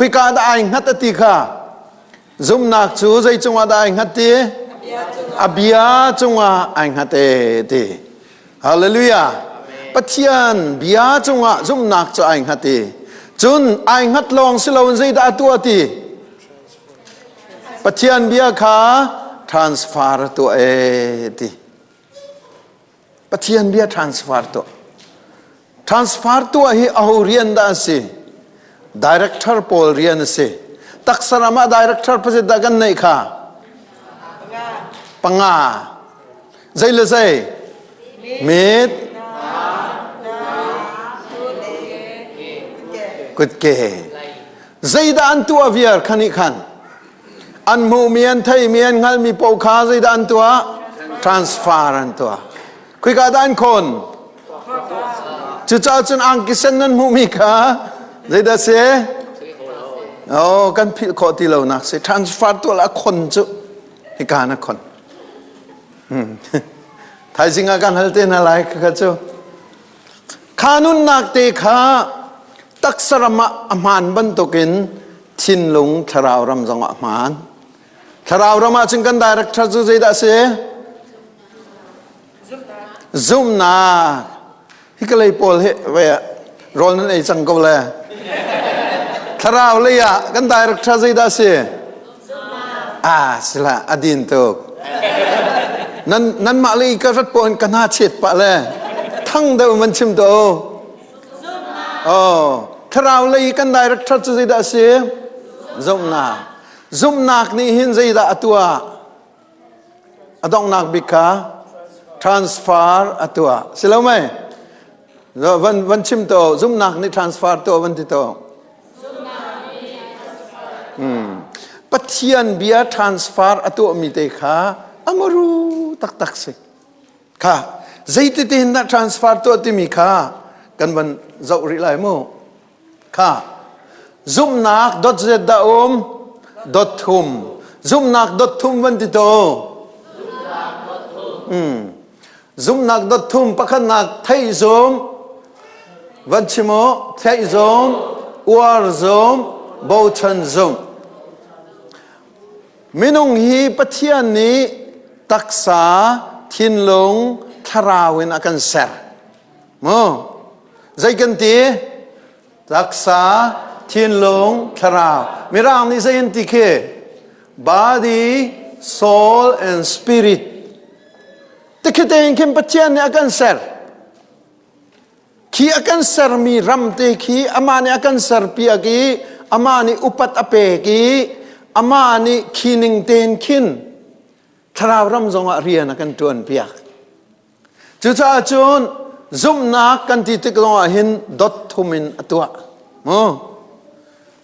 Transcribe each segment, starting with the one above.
Khuika dah ai hngat a ti kha? Zumhnak cu zei cungah dah ai hngat ti? A bia cungah ai hngat e ti. Hallelujah. Pathian bia cungah zumhnak cu ai hngat i cun ai hngat lawng si loin zeidah a tuah ti? Pathian bia kha transfer a tuah e ti. Pathian bia transfer tuah. Transfer tuah hi aho rian dah a si? Director pawl rian a si. Taksa ram ah director pasal dah kan neih kha? Panga. Zei le zei? Mit, kutke. Zeidah an tuah viar khan i khan? An hmuhmi, an theimi, an hngalhmi paoh kha zeidah an tuah? Transfer an tuah. Khika dah an khawn? Cucaah cun angki sen nan hmuhmi kha zeidah si? Oh, kan philh khawh ti lo nak si. Transfer tuah la khon cu hika na khon. Hmm. Thaizing ah kan hal te hna lai kha cu. Kha nunnak te kha taksa ram ah a hmaan bantukin thinlung thlarau ram zong ah a hmaan. Thlarau ram ah cun kan director cu zeidah a si? Zumhnak. Hi ka lei pawl hi ve rawl nan ei cang ko le. Thlarau lei ah kan director zeidah a si? Ah, sila adin tuk. Nan nanmah lei ka rat po in ka hna chet pah le thang deuh man chim to. Oh, thlarau lei kan director cu zeidah a si? Zumhnak. Zumhnak nih hin zeidah a tuah? A donghnak bik kha transfer a tuah. Si lo mei? Van van chim to zumhnak nih transfer tuah van ti to. Hmm. Pathian bia transfer a tuahmi te kha amaru taktak si. Kha zeititin dah transfer tuah timi kha kan van zoh rih lai mu. Kha zumhnak dot zet dah um dot thum zumhnak dot thum van ti to. Hmm. Zumhnak dot thum pakhatnak theih zum van chim u theih zum uar zum bochan zum minung hi Pathian nih taksa thinlung thlarau in a kan ser mu zei kan ti taksa thinlung thlarau mirang nih zei an ti khi body soul and spirit Tikhi tein khin Pathian nih a kan ser. Khi a kan sermi ram te khi amah nih a kan serpiak i amah nih upat a pek i amah nih khi ning tein khin thlarau ram zongah rian a kan ṭuan piak. Cucaah cun zumhnak kan ti tik zongah hin dot thum in a tuah. Mu?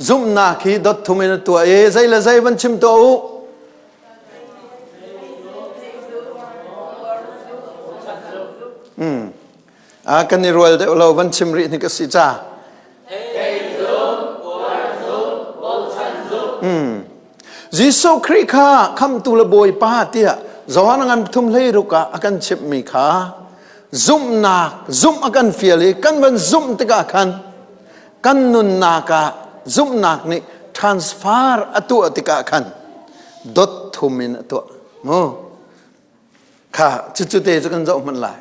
Zumhnak hi dot thum in a tuah i zei le zei van chim tuah u. Hmm. A kan i rual deuh lo van chim rih ni ka si ca. Hmm. Jesuh Khrih kha khamtu le Bawipa tiah Johan ngan thum hlei ruk ah a kan chimhmi kha zumhnak zumh a kan fial i kan van zumh tikah khan kan nunnak ah zumhnak nih transfer a tuah tikah khan dot thum in a tuah mu kha cucu te cu kan zoh hmanh lai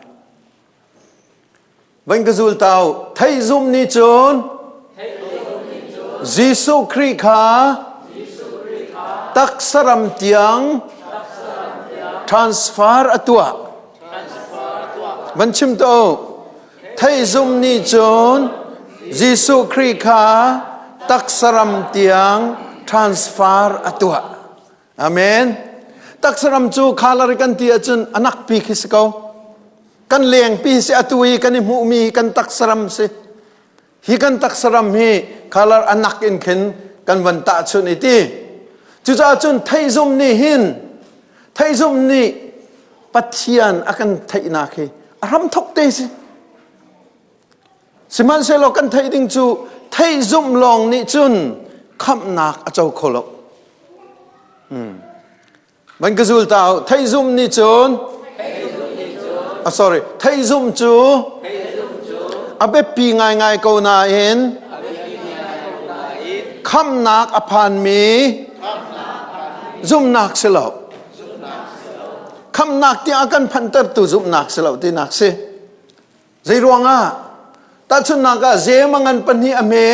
van ka zul tau thei zum nih cun Jesuh Khrih kha taksaram tiang transfer a tuah van chim to Theihzum nih cun Jesuh Khrih kha taksaram tiang transfer a tuah. Amen. Taksaram cu khalari kan ti ahcun a nakpi khi si ko. Kan lengpi si atu i kan i hmuhmi kan taksaram si. Hi kan taksaram hi khalar a nak in khin kan van tahchunh i ti. Cucaah cun theihzum nih hin theihzum nih Pathian a kan theihnak hi a hramthok te si. Sihmanhsehlaw kan theih ding cu theih zumh lawng nih cun khamhnak a co kho lo. Hmm. Van ka zul ta theih zumh nih cun ah, sorry theih zumh cu a biapi ngaingai ko nain. Khamnak a phanmi zumhnak si lo. Khamnak tiang a kan phantertu zumhnak si lo tinak si. Zei ruangah? Tahchunhnak ah zem a ngan pahnih a hme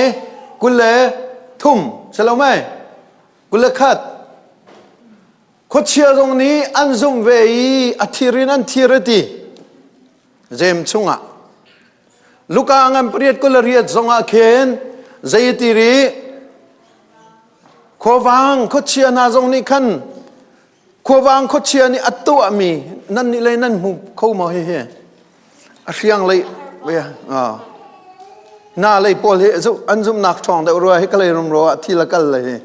23 si lo mei? 21. Khuachia zong nih an zumh ve i a thir in an thir a ti. Jeim chungah. Luka ngan pariat 28 zongah khin zei ti rih? Khuavang khuachia hna zong nih khan khuavang khuachia nih a tuahmi nan nih lei nan hmu kho maw hihi? A hriang lei na lei pawl hi an zumhnak ṭhawng deuh rua hi ka lei rumro ah thil a kal le hi.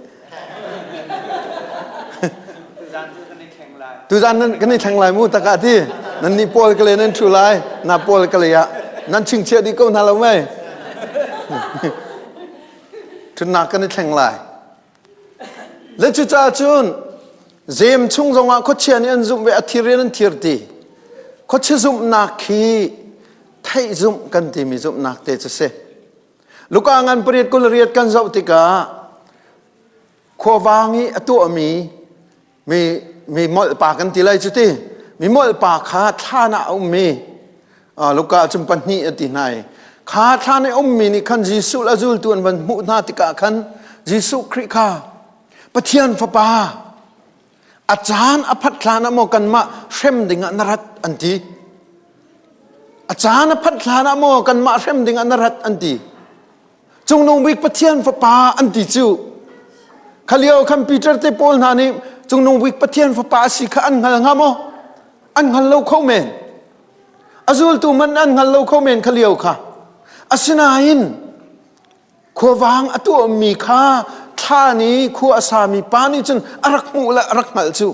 Tuzan nan kan i thleng lai mu takah ti. Nan nih pawl ka le nan ṭhu lai, na pawl ka le ah nan chingchiah dih ko hna lo mei. Ṭhutnak kan i thleng lai. Le cucaah cun zem chung zongah khuachia nih an zumh ve a thir in an thir ti. Khuachia zumhnak khi theih zumh kan timi zumhnak te cu si. Luka ngan pariat 28 kan zoh tikah khuavang i a tuahmi mi mi molhpa kan ti lai cu ti mi molhpa kha thlan ah a ummi Luka cun pahnih a ti hna i kha thlan i ummi nih khan Jesuh le a zultu an van hmuh hna tikah khan Jesuh Khrih kha Pathian fapa a caan a phat hlan ah maw kanmah hrem dingah na rat an ti a caan a phanh hlan ah maw kanmah hrem dingah na rat an ti Cungnung bik Pathian fapa an ti cu. Khalio khan Peter te pawl hna nih cungnung bik Pathian fapa a si kha an hngal hnga maw? An hngal lo kho men. A zultu man an hngal lo kho men khalio kha. Asinain khuavang a tuahmi kha thla nih khua a sami pa nih cun a rak hmuh le a rak hngalh cu.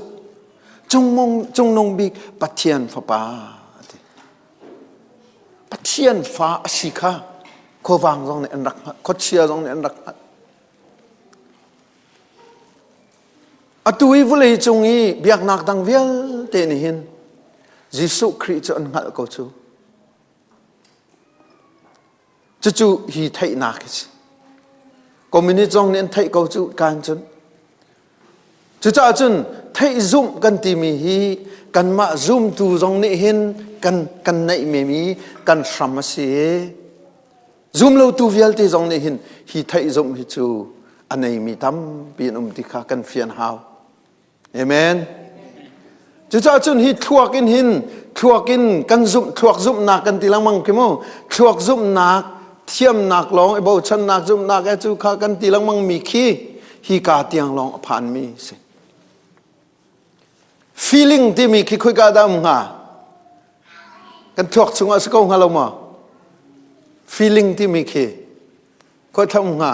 Cungnung bik Pathian fapa a ti. Pathian fa a si kha khuavang zong nih an rak hngalh, khuachia zong nih an rak hngalh. Atu i vawlei cung i biaknak dang vialte nih hin Jesuh Khrih cu an hngalh ko cu. Cucu hi theihnak hi si. Communist zong nih an theih ko cu kan cun. Cucaah cun theih zumh kan timi hi kanmah zumtu zong nih hin kan kan neihmi kan hram a si i zumlotu vialte zong nih hin hi theih zumh hi cu a neimi tampi an um ti kha kan fian hau. Amen. Cucaah cun hi thluak in hin thluak in kan zumh thluak zumhnak kan ti lengmang khi mu thluak zumhnak thiamnak lawng i bochannak zumhnak e cu kha kan ti lengmang mi khi hi ka tiang lawng a phan mi si feeling timi khi khoika dah um hnga kan thluak chungah si ko hnga lo maw feeling timi khi khoi thla um hnga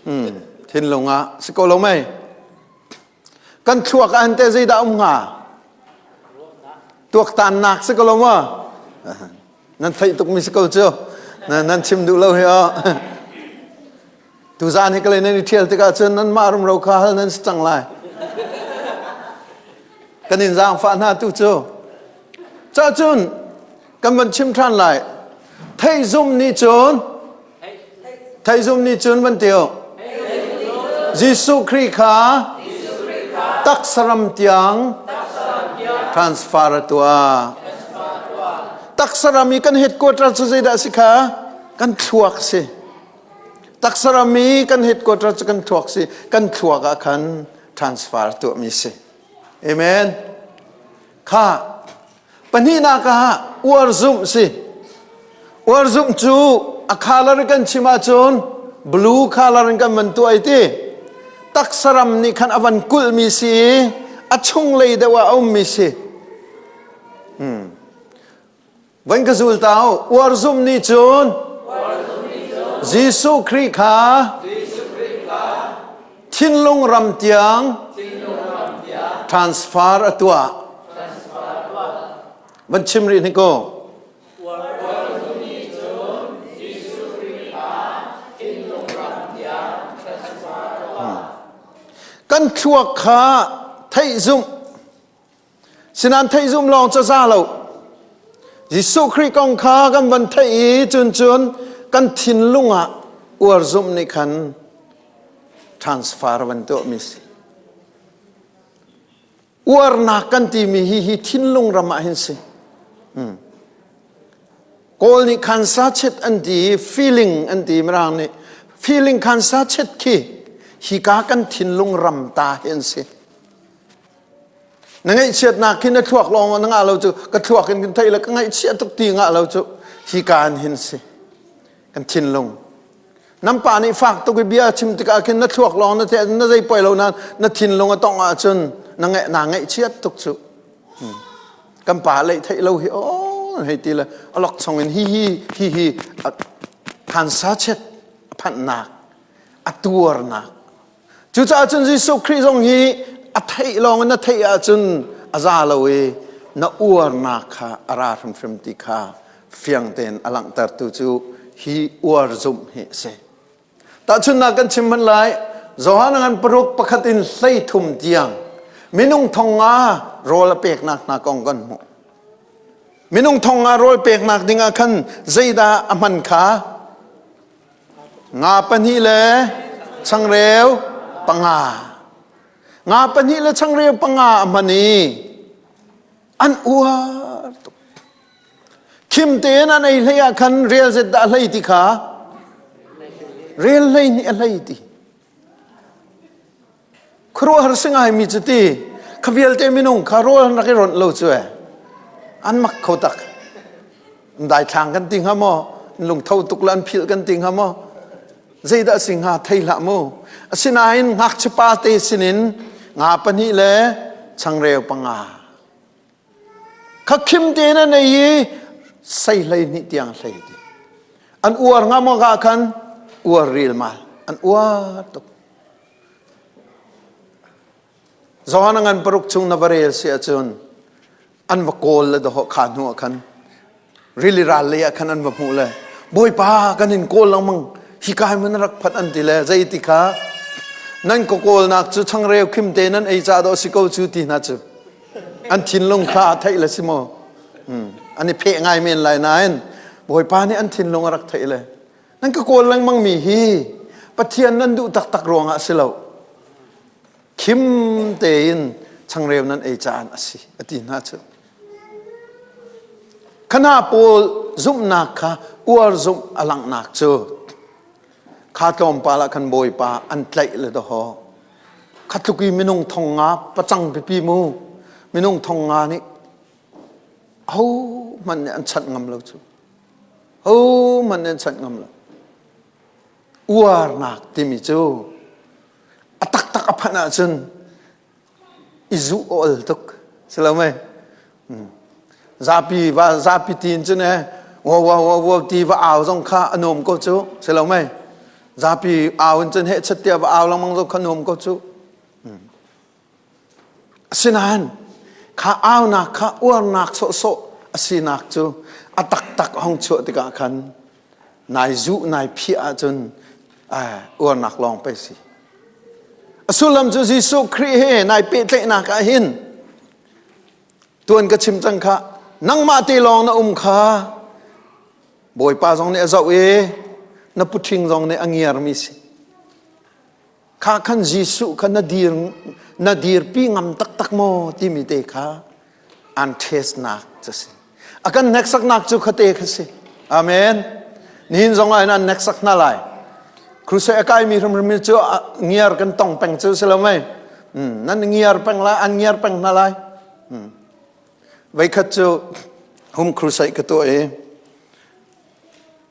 hmm thinlung ah si ko lo mei Kan thluak ah te zeidah um hnga? Tuaktannak si ko lo maw? Nan theih tukmi si ko cu. Nan chim duh lo hi aw. Tuzaan hi ka lei nan i ṭhial tikah cun nanmah rumro kha hal nan si cang lai. Kan in zaangfah hna tu cu. Cahcun kan van chim ṭhan lai. Theihzum nih cun Theizum nih cun van ti u. Jesuh Khrih kha taksaram tiang transfer a tuah. Taksaram i kan headquarter cu zeidah si kha? Kan thluak si. Taksaram i kan headquarter cu kan thluak si. Kan thluak ah khan transfer tuahmi si. Amen. Kha Pahnihnak ah uar zumh si. Uar zumh cu a color kan chim ahcun blue color in kan van tuah i ti. Taksaram nih khan a van kulhmi si i a chunglei deuh ah a ummi si. Hmm. Van ka zul ta u. Uar zumh nih cun Jesuh Khrih kha thinlung ram tiang transfer a tuah. Van chim rih hnik u. Kan thluak kha theih zumh. Sinan theih zumh lawng cu za lo. Jesuh Khrih kong kha kan van theih i cun cun kan thinlung ah. Uar zumh nih khan transfer van tuahmi si. Uarnak kan timi hi hi thinlung ram ah hin si. Hmm. Kawl nih khan sa chet an ti feeling an ti mirang nih feeling khan sa chet khi hika kan thinlung ram ta hi an si. Na ngaihchiatnak khi na thluak lawng na ngah lo cu ka thluak in kan theih le ka ngaihchia tuk ti ngah lo cu hika an hin si. Kan thinlung. Nan pa nih fak tuk i bia chim tikah khin na thluak lawng na the na zei poi lo na na thinlung a tongh ahcun na ngaih na ngaihchiat tuk cu. Hmm. Kan pa lei theih lo hi oh hei ti le alok chong in hi hi hi hi khansa chet a phanhnak a tuarnak Cucaah cun Jesuh Khrih zong hi a theih lawng in na theih ahcun a za lo i na uarnak kha a ra hrimhrim ti kha fiang tein a langhtertu cu hi uar zumh hi a si. Tahchunhnak kan chim hmanh lai. Johan ngan paruk pakhat in 13 tiang minung thong nga rawl a peknak hna kong kan hmuh. Minung thong nga rawl peknak dingah khan zeidah a hman kha Nga pahnih le changreu panga. Nga pahnih le changreu panga a hman i an uar tuk. Khim tein an ei hlei ah khan rel zet dah a hlei ti kha rel hlei nih a hlei ti. Khuaruahhar si ngaimi cu ti kha vialte minung kha rawl an rak i ronh lo cu e an mak kho tak. Daithlang kan ti hnga maw? Lungtho tuk le an philh kan ti hnga maw? Zeidah si hnga thei hlah mu. Asinain ngakchia pa te sinin nga pahnih le changreu panga. Kha khim tein an ei i sei hlei hnih tiang hlei ti. An uar hnga maw ka khan uar ril mal. An uar tuk. Johan a ngan paruk chung na va rel si ahcun an va kawl le dawh kha hnu ah khan rili ral lei ah khan an va hmuh le Bawipa kan in kawl lengmang hi kai man rak phat an ti le zei ti kha nan ka kawlnak cu changreu khim te nan ei ca dawh si ko cu ti hna cu an thinlung kha theih le si maw an i pheh ngai men lai nain Bawipa nih an thinlung a rak theih le Nan ka kawl lengmang mi hi Pathian nan duh taktak ruangah a si lo. Khim tein changreu nan ei caan a si a ti hna cu. Khana pawl zumhnak kha uar zumh a langhnak cu kha tlawmpal ah khan Bawipa an tlaih le dawhaw. Kha tluk i minung thong nga pacang pipi mu minung thong nga nih ahohmanh nih an chanh ngam lo cu. Hohmanh nan chanh ngam lo. Uarnak timi cu a taktak a phanh ahcun i zuh ol tuk. Si lo mei? Hmm. Zapi va zapi tin cun eh wa wa wa wa ti va au zong kha a nuam ko cu. Si lo mei? Zapi au in cun heh chat tia va au lengmang zong kha nuam ko cu. Hmm. Asinain kha aunak kha uarnak sawhsawh a sinak cu a taktak a hung chuah tikah khan nai zuh nai phiah ahcun uarnak lawng pei si. A sullam cu Jesuh Khrih he nai pehtlaihnak ah hin tuan ka chim cang kha nangmah te lawng na um kha Bawipa zong nih a zoh i na puṭhing zong nih a ngiarmi si. Kha khan Jesuh kha na dir na dirpi ngam taktak maw timi te kha an testnak cu si. A kan hneksaknak cu khate kha si. Amen. Nihin zong ah an hneksak hna lai. Crusade a kaimi hrimhrim cu ngiar kan tong peng cu si lo mei. Nan ngiar peng lai, an ngiar peng hna lai. Veikhat cu hum crusade ka tuah i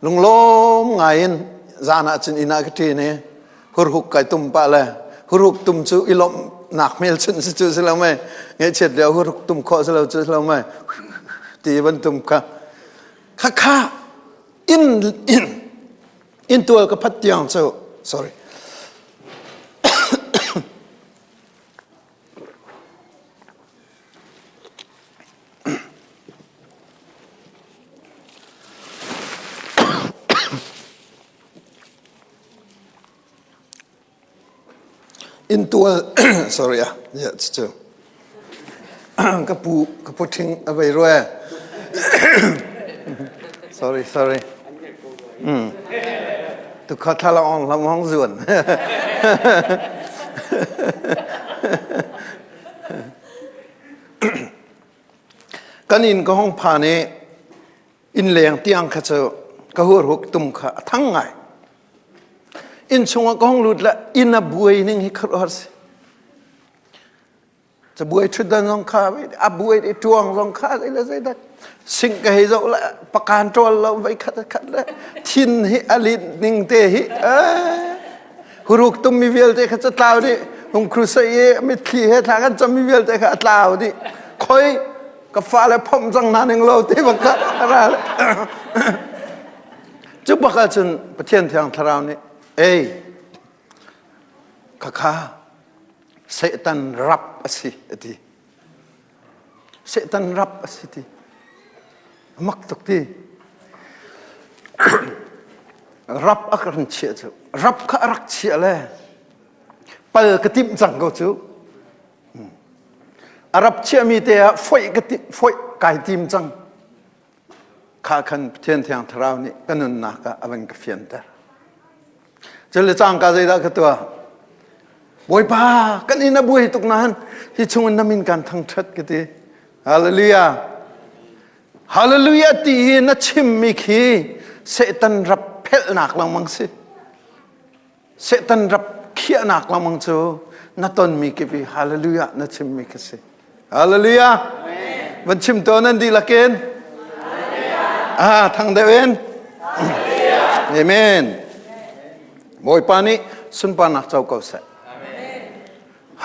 Lunglawm ngai in zan ah cun inn ah ka ṭin i hurhuk kai tum pah le hurhuk tum cu i lawmhnak hmelchunh si cu si lo mei ngaihchiat lio hurhuk tum khawh si lo cu si lo mei ti van tum kha kha kha inn inn inn tual ka phat tiang cu sorry Inntual sorry ah yeah cu ka pu ka pu ṭhing a vei rua sorry sorry mm. Tu kha thla ong lam hong zuan. Kan inn ka hong phan i inn leng tiang kha cu ka hurhuk tum kha a thang ngai. Inn chungah ka hong lut le inn a buai ning hi khuaruahhar si. Cabuai ṭhutdan zong kha a buai i ṭuang zong kha zei le zeidah sink ka hei zoh le pakan ṭawl lo vei khat khat le thin hi a linh ning te hi huruk tummi vialte kha cu tlau dih hung crusade i mitthli he thla kan cammi vialte kha a tlau dih khoi ka fale phomh cang hna ning lo ti bak kha ra cu bak ahcun Pathian Thiang Thlarau nih ei khakha Satan rap a si a ti. Satan rap a si ti. A mak tuk ti. Rap a kan chiah cu. Rap kha a rak chiah le pal ka timh cang ko cu. A rap chiahmi te ah foih ka tim, foih kai tim cang. Kha khan Pathian Thiang Thlarau nih ka nunnak ah a van ka fianter. Cun le cangka zeidah ka tuah? Bawipa, kan inn a buai tuk nain hi chungin na min kan thangṭhat ka ti. Hallelujah. Hallelujah ti hi na chimmi khi Satan rap phelhnak lengmang si. Satan rap khiahnak lengmang cu na tonmi kip i hallelujah na chimmi khi si. Hallelujah. Van chim to nan dihlak in. Ah, thang deuh in. Amen. Bawipa nih sunparnak co ko seh.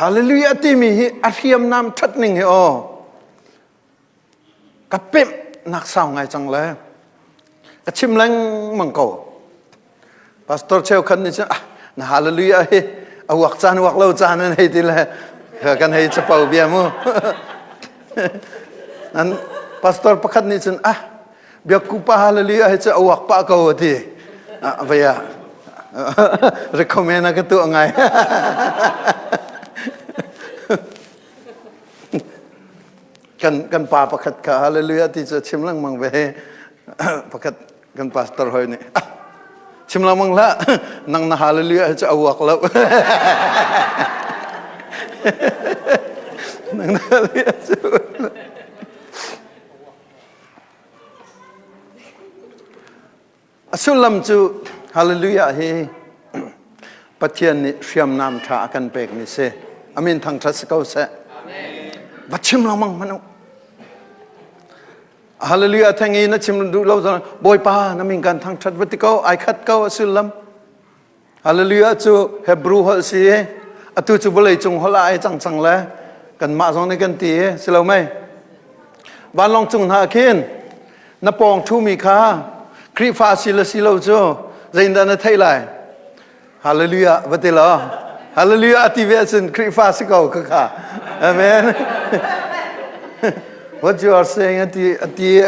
Hallelujah timi hi a hriamnam ṭhat ning hi aw. Ka pemh nak sau ngai cang le ka chim lengmang ko. Pastor cheukhat nih cun ah na hallelujah hi a uak caan uak lo caan an hei ti le kan hei capo bia mu. Nan pastor pakhat nih cun ah biakku pa hallelujah hi cu a uak pah ko a ti. Ah vei ah recommend a ka tuah ngai. Kan kan pa pakhat kha hallelujah ti cu chim lengmang ve pakhat kan pastor hoi nih ah chim lengmang hlah nang na hallelujah hi cu a uak lo nang na hallelujah cu a sullam cu hallelujah hi Pathian nih hriamnam ṭha a kan pekmi si amin thangṭhat si ko seh va chim lengmang hmanh u Hallelujah theng i na chim duh lo zong Bawipa na min kan thangṭhat va ti ko ai khat ko a sullam Hallelujah cu Hebrew holh si i atu cu vawlei cung holh ah ai cang cang le kanmah zong nih kan ti i si lo mei vanlawng cung hna khin na pawng ṭhumi kha Khrihfa si le si lo cu zeitindah na theih lai Hallelujah va ti law Hallelujah a ti ve ahcun Khrihfa si ko ka kha Amen What you are saying ati ati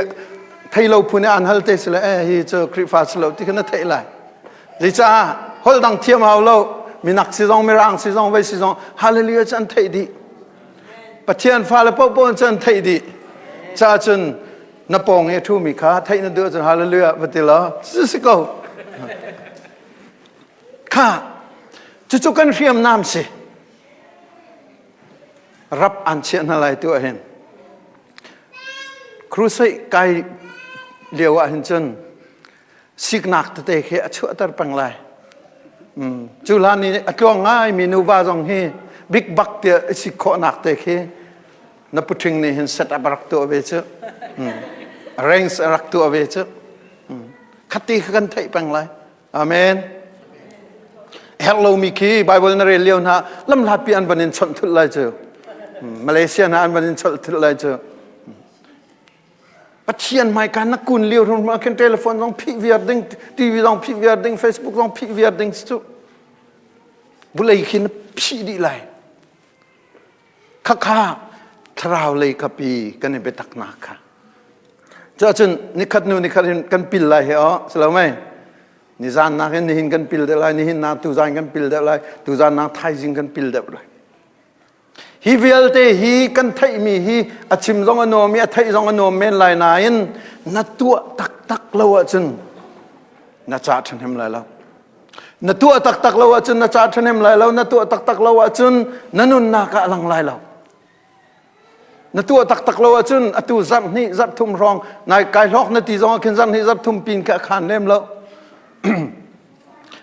thei lo phun an hal te sile eh hi cu Khrihfa si lo ti kha na theih lai Zeicah holh dang thiam hau lo minak si zong mirang si zong vei si zong hallelujah cu an theih dih Pathian fale paohpaoh cu an theih dih ca cun na pawng i a ṭhumi kha theih na duh ahcun hallelujah va ti law si ko Kha cucu kan hriamnam si. Rap an chiah hna lai tu ahhin. Crusade kai lio ah hin cun siknak tete khi a chuahter peng lai. Cu hlan i a tluang ngaimi nuva zong hi big bak tiah i sik khawhnak te khi na puṭhing nih hin set up a rak tuah ve cu. Arrange a rak tuah ve cu. Khati kha kan theih peng lai. Amen. Herh lomi khi Bible na rel lio hna lamhlatpi an van in chawnh thulh lai cu. Malaysia hna an van in chawnh thulh lai cu. Pathian hmaika na kun lio hrum ah khin telephone zong phih viar ding, TV zong phih viar ding, Facebook zong phih viar ding cu. Vulei khi na phih dih lai. Khakha thlarau lei kapi kan i biataknak kha. Cuahcun nikhat nu nikhat hin kan pil lai he aw, si lo mei? Nizan nak in nihin kan pil deuh lai, nihin nak tuzan kan pil deuh lai, tuzan nak thaizing kan pil deuh lai. Hi vialte hi kan theihmi hi a chim zong a nuam i a theih zong a nuam men lai nain na tuah taktak lo ahcun na ca ṭhahnem lai lo. Na tuah taktak lo ahcun na ca ṭhahnem lai lo, na tuah taktak lo ahcun na nunnak ah a lang lai lo. Na tuah taktak lo ahcun atu zarh hnih zarh thum hrawng nai kai hlawk na ti zong ah khin zarh hnih zarh thum pin kha a khan lem lo.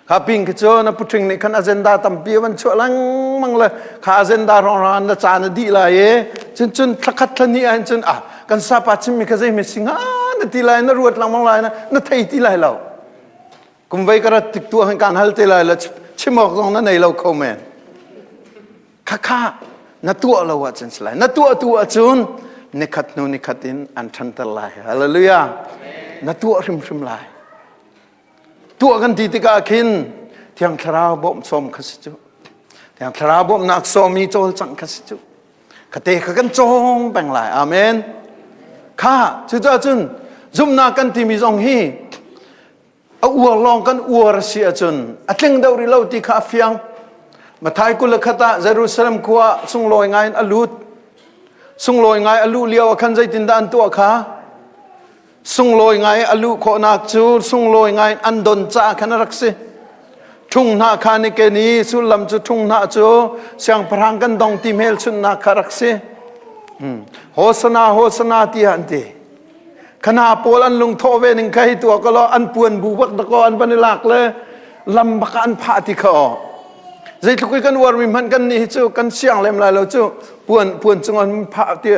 Kha pin khi cu na puṭhing nih khan agenda tampi a van chuah lengmang le kha agenda hrawng na ca na dih lai i cun cun thlakhat thlahnih ah cun ah kan sapa chimmi kha zei hme si hnga na ti lai na ruat lengmang lai na na thei ti lai lo. Kum vei ka rat tik tu ah kan hal te lai le chim awk zong na nei lo kho men. Khakha na tuah lo ahcun si lai. Na tuah tu ahcun nikhat hnu nikhat in an ṭhanter lai. Hallelujah. Na tuah hrimhrim lai. Tuah kan ti tikah khin Thiang Thlarau bawmh sawm kha si cu. Thiang Thlarau bawmhnak sawm i cawlcangh kha si cu. Khate kha kan cawng peng lai. Amen. Kha cucaah cun zumhnak kan timi zong hi a uar lawng kan uar a si ahcun a tling deuh rih lo ti kha a fiang. Mathai 21 ah Jerusalem khua sunglawi ngai in a lut. Sunglawi ngai a luh lio ah khan zeitindah an tuah kha? Sunglawi ngai a luh khawhnak cu sunglawi ngai an don caah khan a rak si. Ṭhung hna kha ni ken i sullam cu ṭhung hna cu siangpahrang kan dong ti hmelchunhnak kha rak si. Hosana, Hosana tiah an ti. Khana pawl an lungthawh ve ning kha hi tuah ko law an puan bu bak dakaw an van i lak le lam bak ah an phah ti kha aw. Zeitluk i kan uarmi hmanh kan nih hi cu kan siang lem lai lo cu puan puan cung an phah ti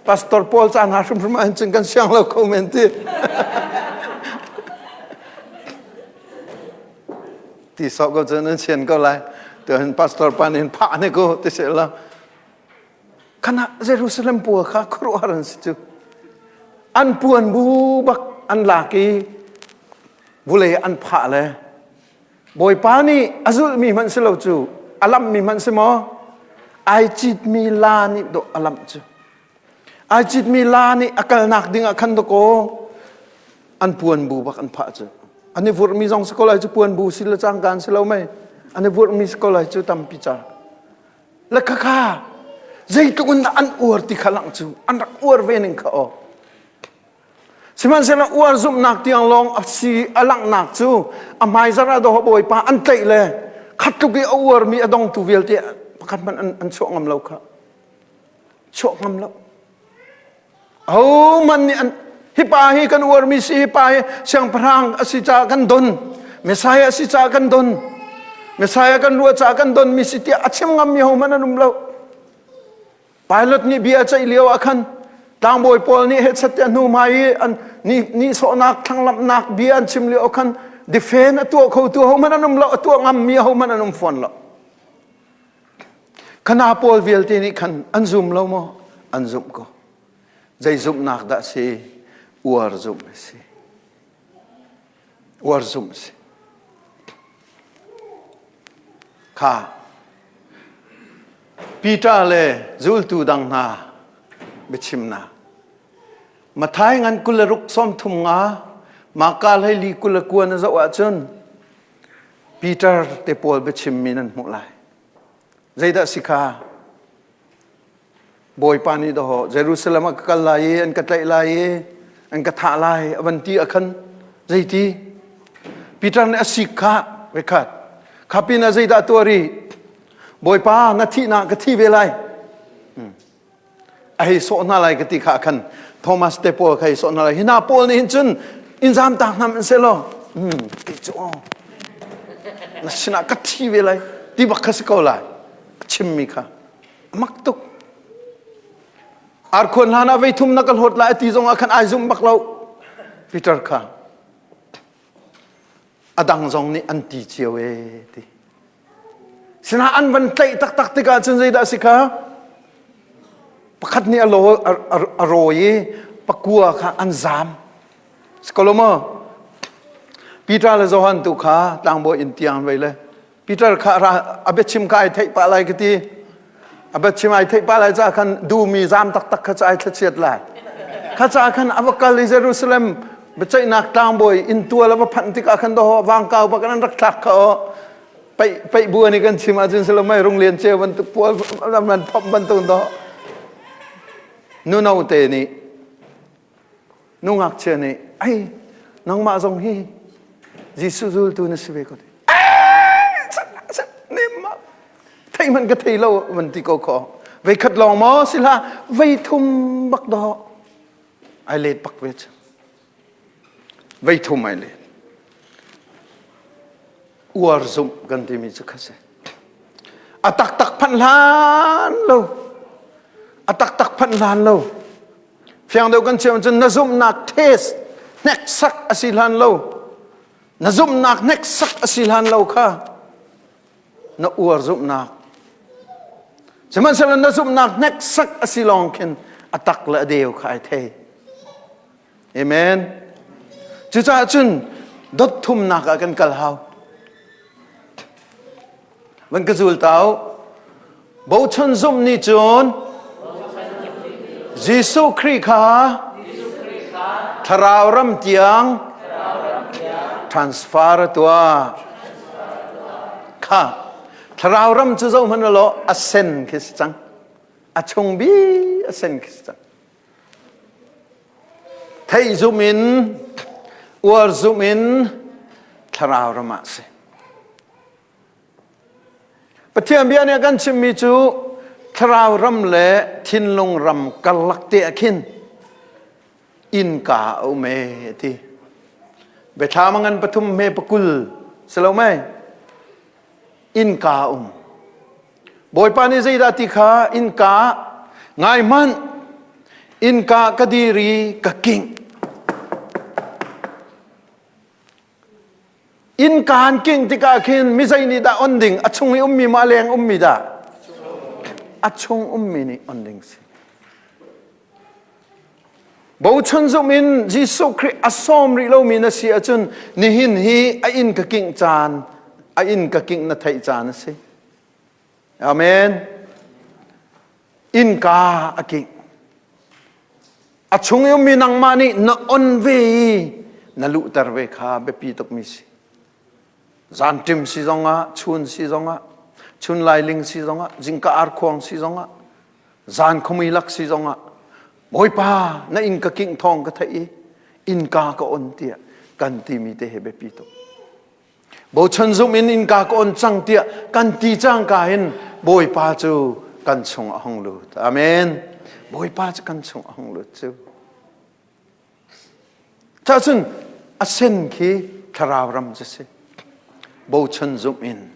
pastor pawl ca hna hrimhrim ah cun kan siang lo kho men ti. Ti sawh ko cun an sian ko lai. Tuan pastor pa nih phah ne ko ti se la. Kana Jerusalem pua kha khuaruahhar an si cu. An puan bu bak an lak i vulei an phah le Bawipa nih a zulhmi hmanh si lo cu a lamhmi hmanh si maw ai citmi la nih dawh a lamh cu ai citmi la nih a kalnak ding ah khan dakaw an puan bu bak an phah cu an i vurhmi zong si ko lai cu puan bu si le cangkaan si lo mei an i vurhmi si ko lai cu tampi ca le khakha zeitluk in dah an uar ti kha langh cu an rak uar ve ning kha aw Sihmanhsehlaw uar zumhnak tiang lawng a si a langhnak cu a hmaizarh ah dawh Bawipa an tlaih le khat tluk i a uarmi a dongtu vialte pakhat hmanh an, an chuah ngam lo kha. Chuah ngam lo. Ahohmanh nih an hi pa hi kan uarmi si hi pa hi siangpahrang a si caah kan don Messiah a si caah kan don Messiah kan ruah caah kan don mi si tiah a chim ngammi hohmanh an um lo. Pilate nih bia a ceih lio ah khan tlangbawi pawl nih hechet tiah hnu hmai i an nihsawhnak thlanglamhnak bia an chim lio khan defend a tuah khotu hohmanh an um lo a tuah ngammi hohmanh an um fawn lo khana pawl vialte nih khan an zum lo maw an zumh ko zei zumhnak dah si uar zumh a si uar zumh a si Kha Peter le zultu dang hna biachimnak. Mathai ngan 26 33 Maka hleili 29 na zoh ahcun Peter te pawl biachimmi nan hmuh lai. Zeidah si kha? Bawipa nih dawh Jerusalem ah ka kal lai i an ka tlaih lai i an ka thah lai a van ti ah khan zeiti Peter nih a sik kha voikhat kha pin ah zeidah tuah rih Bawipa na thihnak ka thi ve lai a hei sawh hna lai ka ti kha khan Thomas te pawl kha hei sawh hna lai hi hna pawl nih hin cun in zam tak hna in selaw kei cu na sinah ka thi ve lai ti bak kha si ko lai a chimmi kha A mak tuk. Arkhuan hlan ah veithum na ka hlawt lai ti zong ah khan ai zum bak lo. Peter kha a dang zong nih an ti cio e ti. Sina an van tlaih taktak tikah cun zeidah si kha? Pakhat nih a lo a rawi i pakua kha an zam. Sikolo Peter le Johan tu kha tlangbawi inn tiang vei le Peter kha a biachim kha ai theih pah lai ka ti. A biachim ai theih pah lai caah khan duhmi zaam taktak kha cu ai thlachiat lai. Kha caah khan a va kal i Jerusalem biaceihnak tlangbawi inntual a va phanh tikah khan doh vangkau bak an rak thlak kha aw peih peih bu ani kan chim ahcun silomai rung lian ceu bantuk pual man phomh bantuk do nuno te nih nu ngakchia nih ai nangmah zong hi Jesuh zultu na si ve ko ti. Theih hmanh ka thei lo van ti ko kho. Vei khat lawng maw si hlah vei thum bak dawh. Ai let bak ve cu. Vei thum ai let. Uar zumh kan timi cu kha si. A taktak phanh hlan lo. A taktak phanh hlan lo. Fiang deuh kan chim cun na zumhnak test hneksak a si hlan lo. Na zumhnak hneksak a si hlan lo kha na uar zumhnak. Sihmanhsehlaw na zumhnak hneksak a si lawng khin a tak le a deu kha ai thei. Amen. Cucaah cun dot thumnak ah kan kal hau. Van ka zul tau. Bochan zumh nih cun Jesuh Khrih kha thlarau ram tiang transfer a tuah. Kha thlarau ram cu zohhmanh law a sen khi si cang. A chung bi a sen khi si cang. Theih zum in, uar zum in thlarau ram ah si. Pathian bia nih a kan chimmi cu thlarau ram le thinlung ram karlak te ah khin innka a um e ti. Biathlam a ngan pathum hme pakul si lo mei? Innka a um. Bawipa nih zeidah ti kha innka ngai hmanh innka ka dir i ka kingh. Innka an kingh tikah khin mizei nih dah on ding? A chung i ummi maw a leng ummi dah? A chung ummi nih on ding si. Bochan zumh in Jesuh Khrih a sawm rih lomi na si ahcun nihin hi a inn ka kingh caan, a inn ka kingh na theih caan a si. Amen. Innka a kingh. A chung i ummi nangmah nih na on ve i na luhter ve kha biapi tukmi si. Zanṭim si zongah, chun si zongah, chun lailing si zongah, zingka arkhuang si zongah, zan khumui lak si zongah, Bawipa na inn ka kingh thawng ka theih i innka ka on tiah kan timi te he biapi tuk. Bochan zum in innka ka on cang tiah kan ti cangka hin Bawipa cu kan chung a hung lut. Amen. Bawipa cu kan chung a hung lut cu. Cahcun a sen khi thlarau ram cu si. Bochan zum in.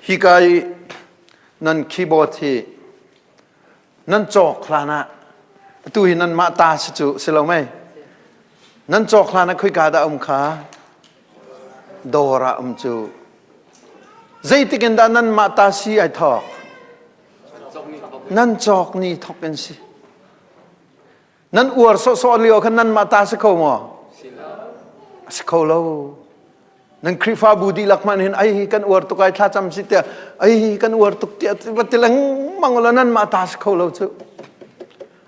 Hika i nan keyboard hi nan cawk hlan ah atu hi nanmah ta si cu si lo mei nan cawk hlan ah khoika dah um kha dawr ah um cu zeitik in dah nanmah ta si ai thawk nan cawk ni thawk in si nan uar sawhsawh lio khan nanmah ta si kho maw a si kho lo Nan Khrihfabu dihlak hmanh hin ai kan uar tuk ai thlacam si tiah ai kan uar tuk tiah va ti lengmang ula nan mah ta si kho lo cu.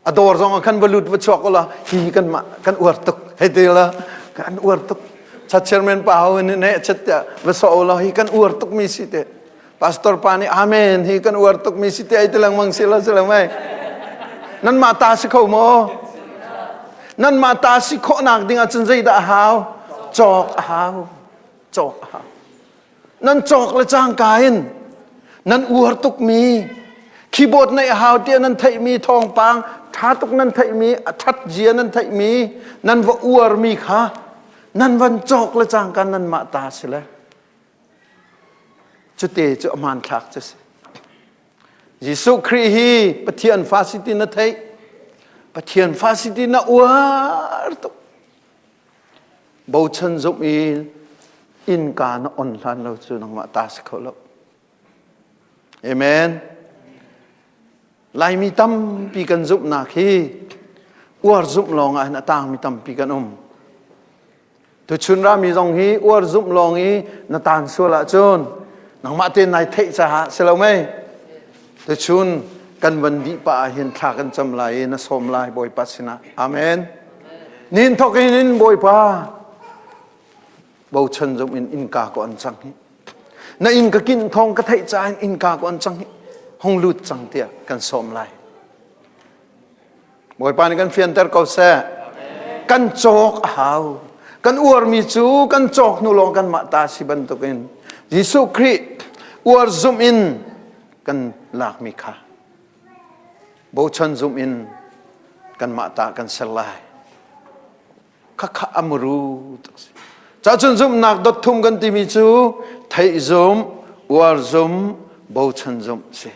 A dawr zong ah khan va lut va chuak ula hi kan mah kan uar tuk hei ti la kan uar tuk. Cha chairman pa ho in ne chet tiah va so ula hi kan uar tuk mi si te. Pastor pa nih amen hi kan uar tuk mi si te ai ti lengmang si la si lo mei. Nan mah ta si kho maw? Nan mah ta si khawhnak ding ahcun zeidah a hau? Cawk a hau. Cawk a hau. Nan cawk le cangka in nan uar tukmi keyboard neih a hau tiah nan theihmi thawngpang ṭha tuk nan theihmi a ṭhat zia nan theihmi nan va uarmi kha nan van cawk le cangka nan mah ta si le Cute cu a hmanthlak cu si. Jesuh Khrih hi Pathian fa si ti na theih. Pathian fa si ti na uar tuk. Bochan zumh i innka na on hlan lo cu nangmah ta si kho lo. Amen. Laimi tampi kan zumhnak hi uar zumh lawng ah hin a tangmi tampi kan um. Tuchun rami zong hi uar zumh lawng i na taan sual ahcun nangmah tein nai theih caah si lo mei? Tuchun kan van dih pah ah hin thla kan cam lai i na sawm lai Bawipa sinah. Amen. Nin thok in in Bawipa bochan zumh in innka ko an cang hi. Na inn ka kin thawng ka theih caah in innka ko an cang hi. Hung lut cang tiah kan sawm lai. Bawipa nih kan fianter ko seh. Kan cawk a hau. Kan uarmi cu kan cawk hnu lawng kanmah ta si bantukin Jesuh Khrih uar zumh in kan lakmi kha bochan zumh in kanmah ta kan ser lai. Khakha a muru tak si. Cacun zumhnak dot thum kan timi cu theih zumh, uar zumh, bochan zumh si.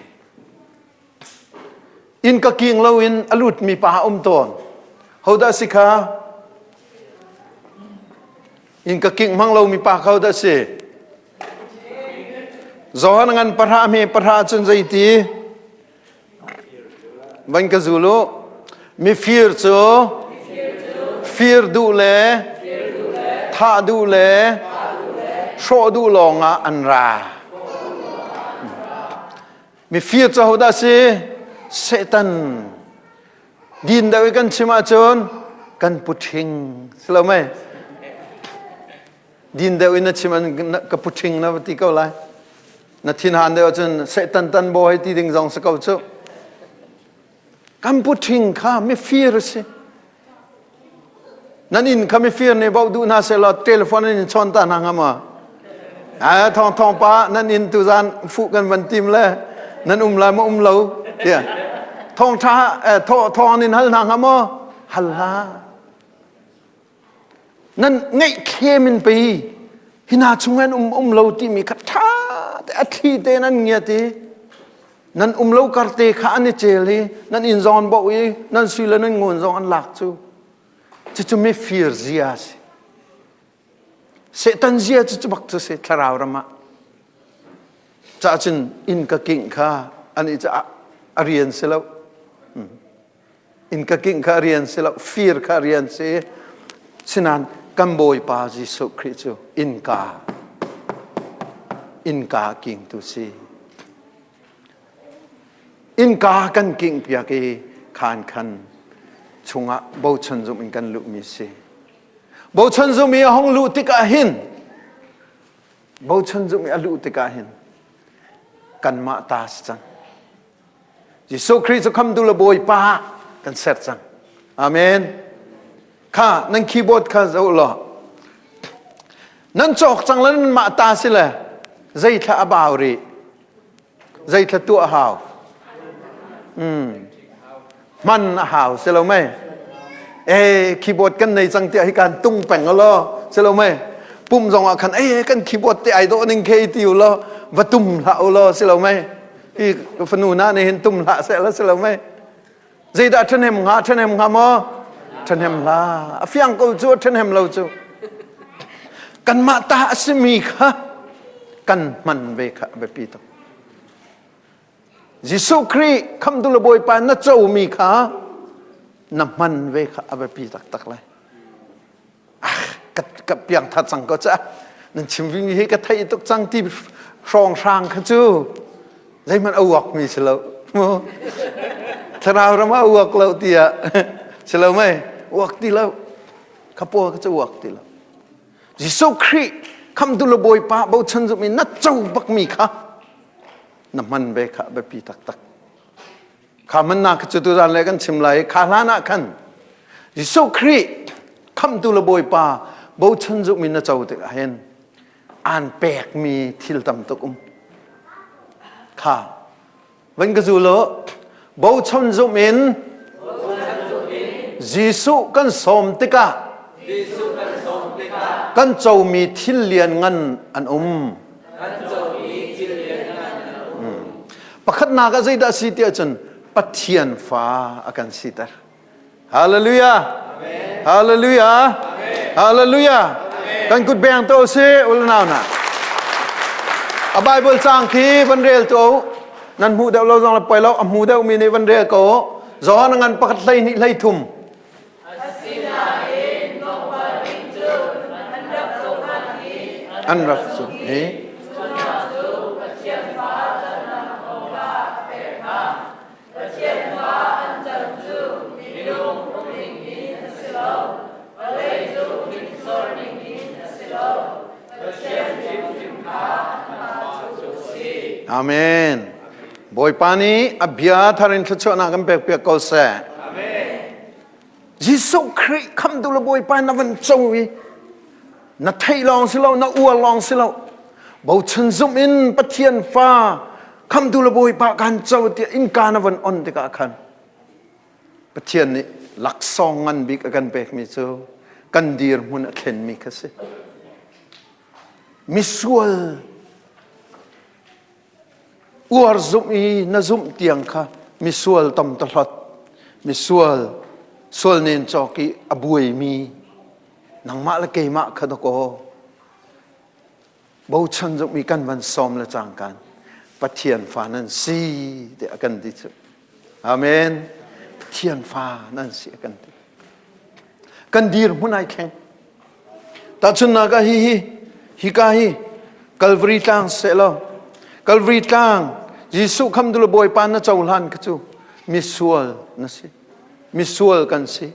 Inn ka king loin a lutmi pa a um tawn. Hodah si kha? Inn ka king hmang lomi pa kha hodah si? Johan ngan pahra hme pahra cun zeiti? Van ka zul u. Mifir cu fir duh le thah duh le hrawh duh lawngah an ra. Mifir cu hodah si? Satan. Din deuh i kan chim ahcun kan puṭhing si lo mei? Din deuh in na chim ka puṭhing na va ti ko lai. Na thinhan deuh ahcun Satan tan baw hei ti ding zong si ko cu. Kan puṭhing kha mifir a si. Nan inn kha mifir nih bauh duh hna sehlaw telephone in chawn ta hna hnga maw? Ai thong thong pa nan inn tuzan fuh kan van tim le nan um lai maw um lo tiah thong tha thong in hal hna hnga maw? Hal hlah. Nan ngeih thlem in pei hina chung an um um lo timi kha tha te a thli te nan ngiat i nan um lo kar te kha an i cel i nan inn zong an boh i nan sui le nan ngun zong an lak cu cucu mifir zia a si Satan zia cu cu bak cu si thlarau ram ah cah cun inn ka kingh kha an i caah a rian si lo inn ka kingh kha rian si lo fir kha rian si sinan kan bawipa Jesuh Khrih cu innka innka kingtu si innka kan kingh piak i khan khan chungah bochan zum in kan luhmi si bochan zum i a hong luh tikah hin bochan zum i a luh tikah hin kanmah ta si cang Jesuh Khrih cu khamtu le Bawipa kan ser cang. Amen. Kha nan keyboard kha zoh law nan cawk cang le nan mah ta si le zeithla a bau rih zeithla tuah hau mm. hman a hau si lo mei e keyboard kan nei cang tiah hi kan tung peng lo si lo mei pum zong ah khan e kan keyboard te ai dawh ning khe ti u law va tum hlah u law si lo mei i fanu na nih hin tum hlah seh la si lo mei zeidah ṭhahnem hnga ṭhahnem hnga maw ṭhahnem hlah a fiang ko cu a ṭhahnem lo cu kanmah ta a simi kha kan hman ve kha a biapi tuk Jesuh Khrih khamtu le Bawipa na comi kha na hman ve kha a biapi taktak lai ah ka ka piang tha cang ko ca nan chim mi hi ka thei tuk cang ti hrawng hrang kha cu zeihmanh a uak mi si lo mu thlarau ram ah uak lo tiah si lo mei uak ti lo kha pawl kha cu uak ti lo Jesuh Khrih khamtu le Bawipa bochan zum in na co bak mi kha na hman ve kha biapi taktak kha mannak cu tuzan le kan chim lai kha hlan ah khan Jesuh Khrih khamtu le Bawipa bochan zumh in na co tikah hin aan pekmi thil tam tuk um kha van ka zul u bochan zumh in Jesuh kan sawm tikah kan comi thil lian ngan an um Pakhatnak ah zeidah a si tiah cun Pathian fa a kan siter. Hallelujah. Hallelujah. Hallelujah. Kan kut beng to si ulanau na. A Bible cang khi van rel to nan hmu deuh lo zong le poi lo a hmu deuh mi nih van rel ko Johan ngan pakhat hlei hnih hlei thum Asinain tlawmpal nih cun an rak cohlan i an rak zumh i cu hna cu Pathian fa cannak nawl kha a pek hna. Pathian fa an can cu minung umning in a si lo, vawlei cung hrinsor ning in a si lo, Pathian hrimhrim kha anmah cu a si. Amen. Bawipa nih a bia thar in thluachuahnak kan pekpiak ko seh. Amen. Jesuh Khrih khamtu le Bawipa na van co i. Na theih lawng si lo, na uar lawng si lo. Bochan zumh in Pathian fa khamtu le Bawipa kan co tiah innka na von on tikah khan Pathian nih laksawng ngan bik a kan pekmi cu kan dirhmun a thlenmi kha si. Misual uar zumh i na zumh tiang kha misual tam ta hlat misual sual nen cawk i a buaimi nangmah le keimah kha dakaw bochan zumh i kan van sawm le cangkan Pathian fa nan si tiah a kan ti cu. Amen. Pathian fa nan si a kan ti. Kan dirhmun ai thleng. Tahchunhnak ah hihi hika hi Calvary tlang seh law Calvary tlang Jesuh khamtu le Bawipa na cohlan kha cu misual na si. Misual kan si.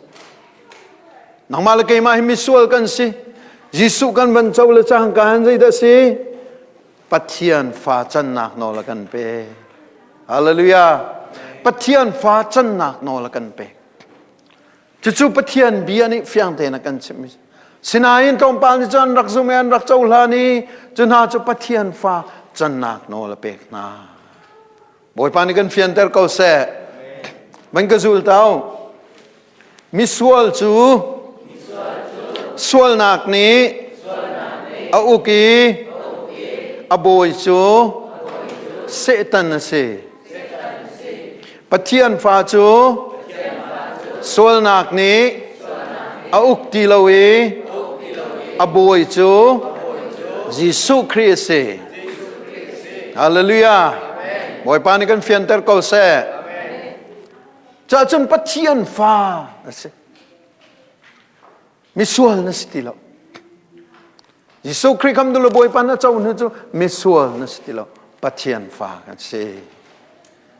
Nangmah le keimah hi misual kan si. Jesuh kan van co le cangka han zeidah si? Pathian fa cannak nawl a kan pe. Hallelujah. Pathian fa cannak nawl a kan pek. Cucu Pathian bia nih fiang tein a kan chimh. Sinain tlawmpal nih cun rak zum i an rak cohlan i cu hna cu Pathian fa cannak nawl a pek hna. Bawipa nih kan fianter ko seh. Van ka zul tau. Misual cu sualnak nih a uk i a bawi cu Satan a si. Pathian fa cu sualnak nih a uk ti lo i a bawi cu Jesuh Khrih a si. Hallelujah. Bawipa nih kan fianter ko seh. Cahcun Pathian fa na si. Misual na si ti lo. Jesuh Khrih khamtu le Bawipa na co hnu cu misual na si ti lo. Pathian fa kan si.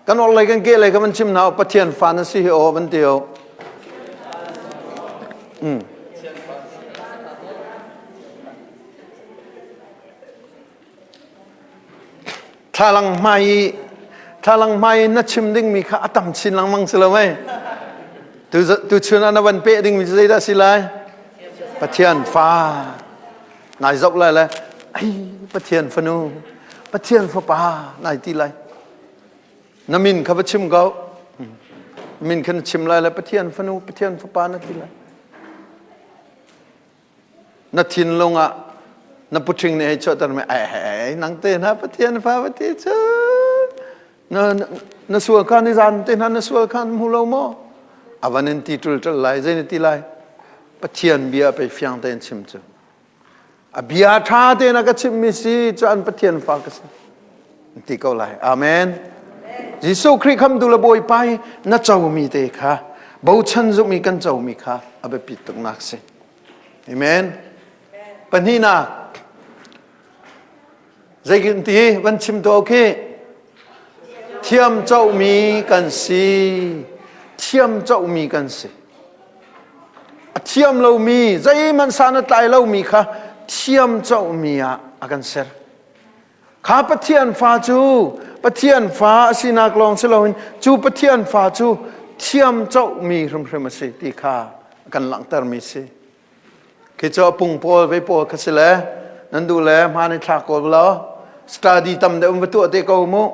Kan orhlei kan kehlei ka van chim hna Pathian fa na si hi aw van ti o. Mm. Thlalang hmai i thlalang hmai in na chim dingmi kha a tam chin lengmang si lo mei? Tu tuchun ah na van peh dingmi cu zeidah si lai? Pathian fa. Nai zoh lai le ai Pathian fanu, Pathian fapa nai ti lai. Na min kha va chim ko. Min kha na chim lai le Pathian fanu, Pathian fapa na ti lai. Na thinlung ah na puṭhing nih hei chuahter mi ai ai nang te hna Pathian fa va ti cu na na sual kha ni zan te hna na sual kha hmu lo maw a van in ti ṭul ṭul lai zei na ti lai Pathian bia pei fiang tein chim cu a bia ṭha tein a ka chimmi si cu an Pathian fa ka si ti ko lai amen Jesuh Khrih khamtu le Bawipa i na comi te kha bochan zumh i kan comi kha a biapit tuknak si amen pahnihnak zeikin ti van chim to khi thiam comi kan si thiam comi kan si a thiam lomi zeihmanh san a tlai lomi kha thiam comi ah a kan ser Kha Pathian fa cu Pathian fa a sinak lawng si loin cu Pathian fa cu thiam cohmi hrimhrim a si ti kha a kan langhtermi si. Khi cu a pung pawl ve pawl kha si le nan duh le hmaan i thlak ko law study tam deuh in va tuah te ko mu.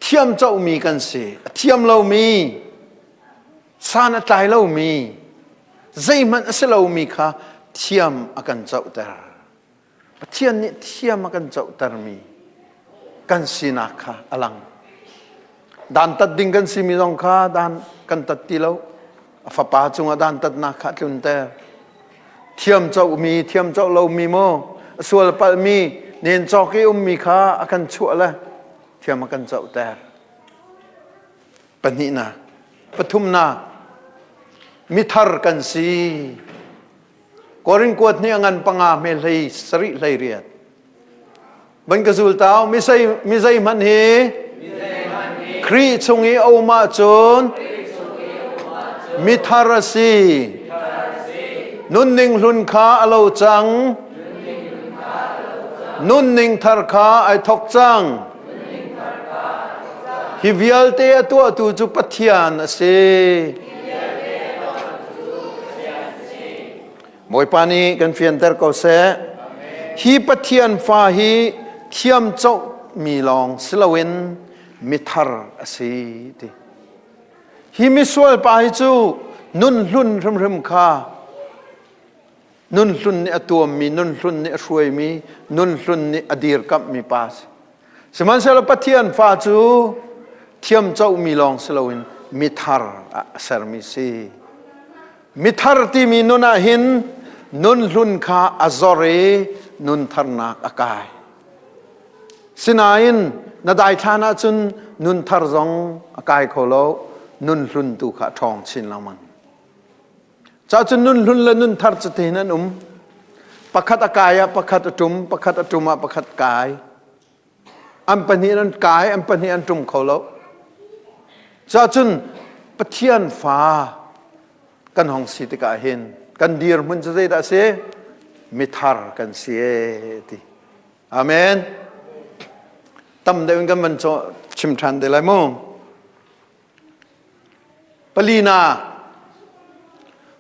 Thiam cohmi kan si. A thiam lomi, san a tlai lomi, zeihmanh a si lomi kha thiam a kan cohter. Pathian nih thiam a kan cohtermi kan sinak kha a lang. Dantat ding kan simi zong kha dan kan tat ti lo. A fapa cungah dantatnak kha a tlunter. Thiam cohmi, thiam coh lomi maw, a sual palhmi, nen cawk i ummi kha a kan chuah le thiam a kan cohter. Pahnihnak, pathumnak, mithar kan si. Korin kuat nih a ngan panga hme hlei sarih hlei riat. Van ka zul tau misei mizei hmanh hi Khrih chung i a um ahcun mithar a si. Nunning hlun kha a lo cang. Nunning thar kha ai thok cang. Hi vialte a tuahtu cu Pathian a si. Bawipa nih kan fianter ko seh. Hi Pathian fa hi thiam mi lawng si loin mithar a si ti. Hi misual pa hi cu nun hlun hrimhrim kha nun hlun nih a tuammi, nun hlun nih a hruaimi, nun hlun nih a dirkamhmi pa a si. Sihmanhsehlaw Pathian fa cu thiam comi lawng si loin mithar ah a sermi si. Mithar timi nun ah hin nun hlun kha a zor i nun tharnak a kai. Sinain na daithlan ahcun nun thar zong a kai kho lo, nun hlun tu kha a ṭhawng chin lengmang. Cacun nun hlun le nun thar cutin an um. Pakhat a kai ah pakhat a ṭum, pakhat a ṭum ah pakhat kai. An pahnih an kai, an pahnih an ṭum kho lo. Cacun Pathian fa kan hong si tikah hin kan dirhmun cu zeidah a si? Mithar kan si e ti. Amen. Tam deuh in kan van chim ṭhan te lai mu. Palina,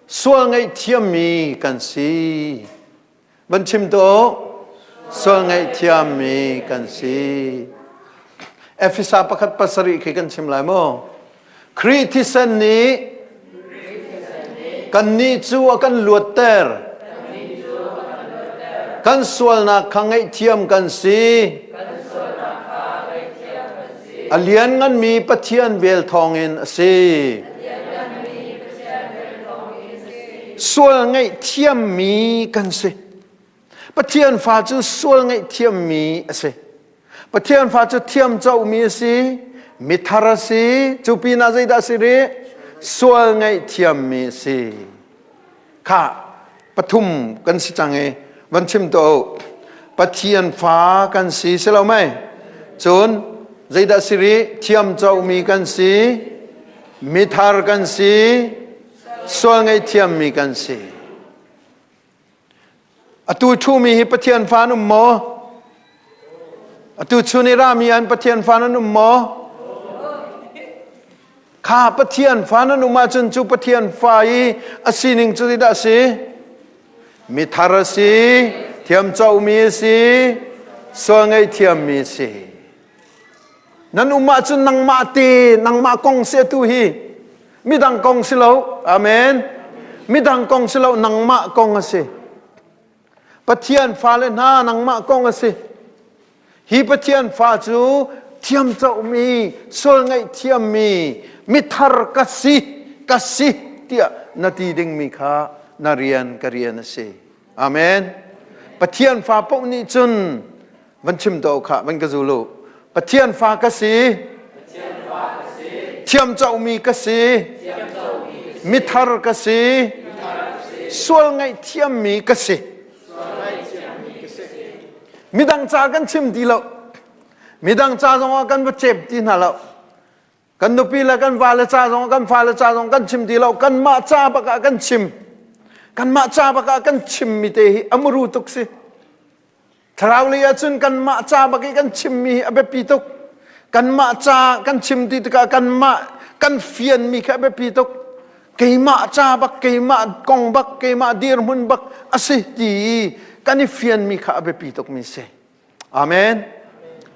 sual ngaihthiammi kan si. Van chim tuah sual ngaihthiammi kan si. Efesa pakhat pasarih khi kan chim lai mu. Khrih thisen nih kannih cu a kan luatter. Kan sualnak kha ngaihthiam kan si. A liannganmi Pathian vel thawngin a si. Sual ngaihthiammi kan si. Pathian fa cu sual ngaihthiammi a si. Pathian fa cu thiamcomi a si, mithar a si, cu pinah zeidah a si rih? Sual ngaihthiammi a si. Kha pathum kan si cang i van chim tuah u. Pathian fa kan si si lo mei? Cun zeidah si rih? Thiamcomi kan si, mithar kan si, sual ngaihthiammi kan si. Atu ṭhumi hi Pathian fa an um maw? Atu chun i rami an Pathian fa nan um maw? Kha Pathian fa nan um ahcun cu Pathian fa i a sining cu zeidah a si? Mithar a si, thiamcomi a si, sual ngaihthiammi a si. Nan um ahcun nangmah te, nangmah kong si atu hi. Midang kong si lo. Amen. Midang kong si lo, nangmah kong a si. Pathian fale hna nangmah kong a si. Hi Pathian fa cu thiamcohmi, sual ngaihthiammi, mithar ka si, ka si tiah na ti dingmi kha na rian ka rian a si. Amen. Pathian fa paoh nih cun van chim to kha van ka zul u. Pathian fa ka si. Thiamcohmi ka si. Mithar ka si. Sual ngaihthiammi ka si. Midang ca kan chim ti lo. Midang ca zongah kan va cep ti hna lo. Kan nupi le kan vale ca zong kan fale ca zong kan chim ti lo. Kanmah ca bak ah kan chim. Kanmah ca bak ah kan chimmi te hi a muru tuk si. Thlarau lei ahcun kanmah ca bak i kan chimmi hi a biapi tuk. Kanmah ca kan chim ti tikah kanmah kan fianmi kha a biapi tuk. Keimah ca bak, keimah kong bak, keimah dirhmun bak a si ti i kan i fianmi kha a biapi tukmi si. Amen.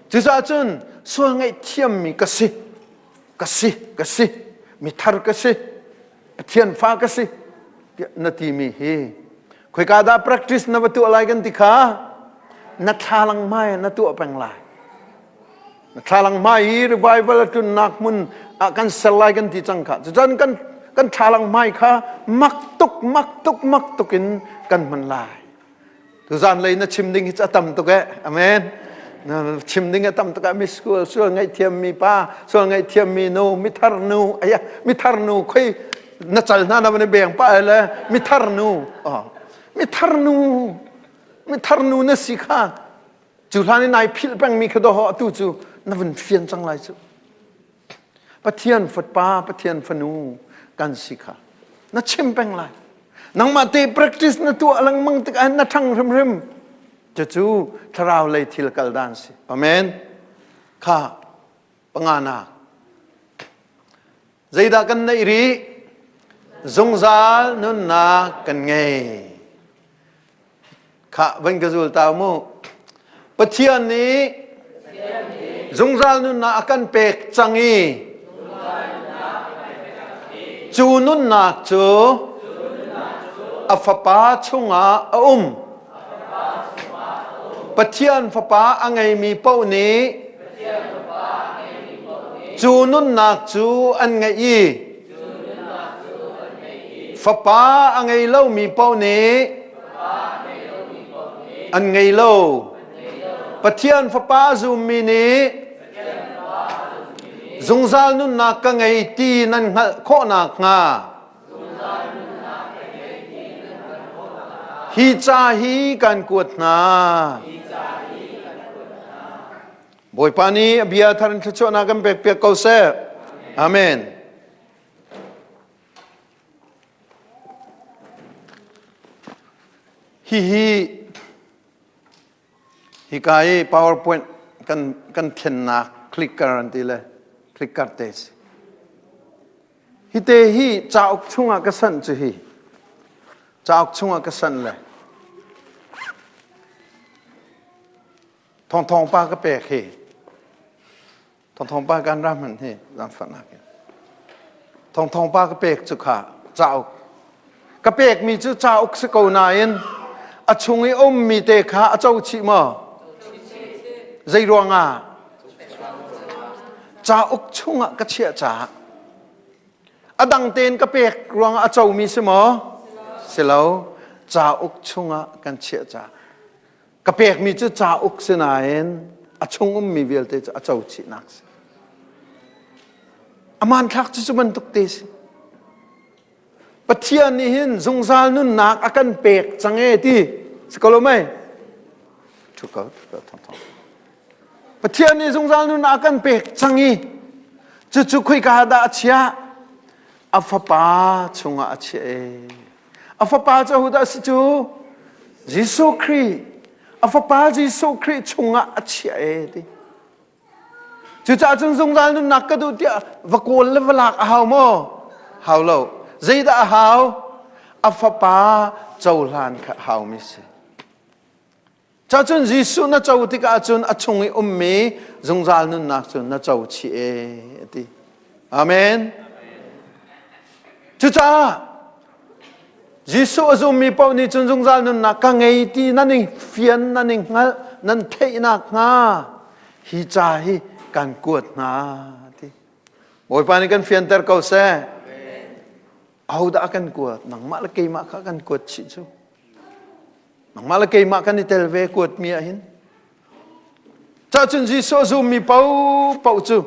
Cucaah cun sual ngaihthiammi ka si. Ka si, ka si. Mithar ka si. Pathian fa ka si. Tiah na timi hi khoika dah practice na va tuah lai kan ti kha na thlalang hmai na tuah peng lai na thlalang hmai i revival a tlunnak hmun ah kan ser lai kan ti cang kha cucan kan kan thlalang hmai kha mak tuk mak tuk mak tuk in kan hman lai Tuzan lei na chim ding hi a tam tuk eh. Amen. Na chim ding a tam tuk ah mi school sual ngaihthiam mi pa, sual ngaihthiam mi nu, mithar nu, aya mithar nu khoi na cal hna na van beng pa le mithar nu. Oh. Mithar nu. Mithar nu na si kha. Cu hlan in nai philh peng mi kha do ho atu cu na vun fian cang lai cu. Pathian fapa, Pathian fanu kan si kha na chim peng lai. Nangmah te practice na tuah lengmang tikah na ṭhang hrimhrim. Cucu thlarau lei thil kal dan si. Amen. Kha panganak. Zeidah kan neih rih? Zungzal nunnak kan ngei. Khah van ka zul ta mu. Pathian nih zungzal nunnak a kan pek cang i cu nunnak cu a fapa chungah a um. Pathian fapa a ngeimi paoh nih cu nunnak cu an ngeih i fapa a ngei lomi paoh nih an ngei lo. Pathian Fapa a zummi nih zungzal nunnak ka ngei ti nan hngalh khawh nakhnga hi ca hi kan kuat hna. Bawipa nih a bia thar in thluachuahnak kan pek piak ko seh. Amen. Hihi hika i PowerPoint kan kan thlennak clicker an ti le clicker te si. Hi te hi cauk chungah ka sanh cu hi. Cauk chungah ka sanh le thongthong pa ka pek hi. Thongthong pa kan ram hmanh hi zaangfahnak in. Thongthong pa ka pek cu kha cauk. Ka pekmi cu cauk si ko nain a chung i ummi te kha a co chih maw? Zei ruangah? Cauk chungah ka chiah caah. A dang tein ka pek ruangah a comi si maw? Si lo. Cauk chungah kan chiah caah. Ka pekmi cu cauk si nain a chung ummi vialte cu a co chihnak si. A hmanthlak cu cu bantuk te si. Pathian nih hin zungzal nunnak a kan pek cang e ti si ko lo mei? Thu ko, thu ko, thong thong. Pathian nih zungzal nunnak a kan pek cang i cucu khoika dah a chiah? A fapa chungah a chiah e. A fapa cu ahodah a si cu? Jesuh Khrih. A fapa Jesuh Khrih chungah a chiah e ti. Cucaah cun zungzal nunnak ka duh tiah va kawl le va lak a hau maw? Hau lo. Zeidah a hau? A fapa cohlan kha a haumi si. Cacun Jesuh na co tikah cun a chung i ummi zungzal nunnak cu na co chih e a ti. Amen. Cucaah Jesuh a zummi paoh nih cun zungzal nunnak ka ngei ti nan i fian nan i hngalh nan theihnak hnga hi ca hi kan kuat hna ti. Bawipa nih kan fianter ko seh. Ahodah a kan kuat? Nangmah le keimah kha kan kuat chih cu. Nangmah le keimah kan i tel ve kuatmi ah hin. Cahcun Jesuh a zummi paohpaoh cu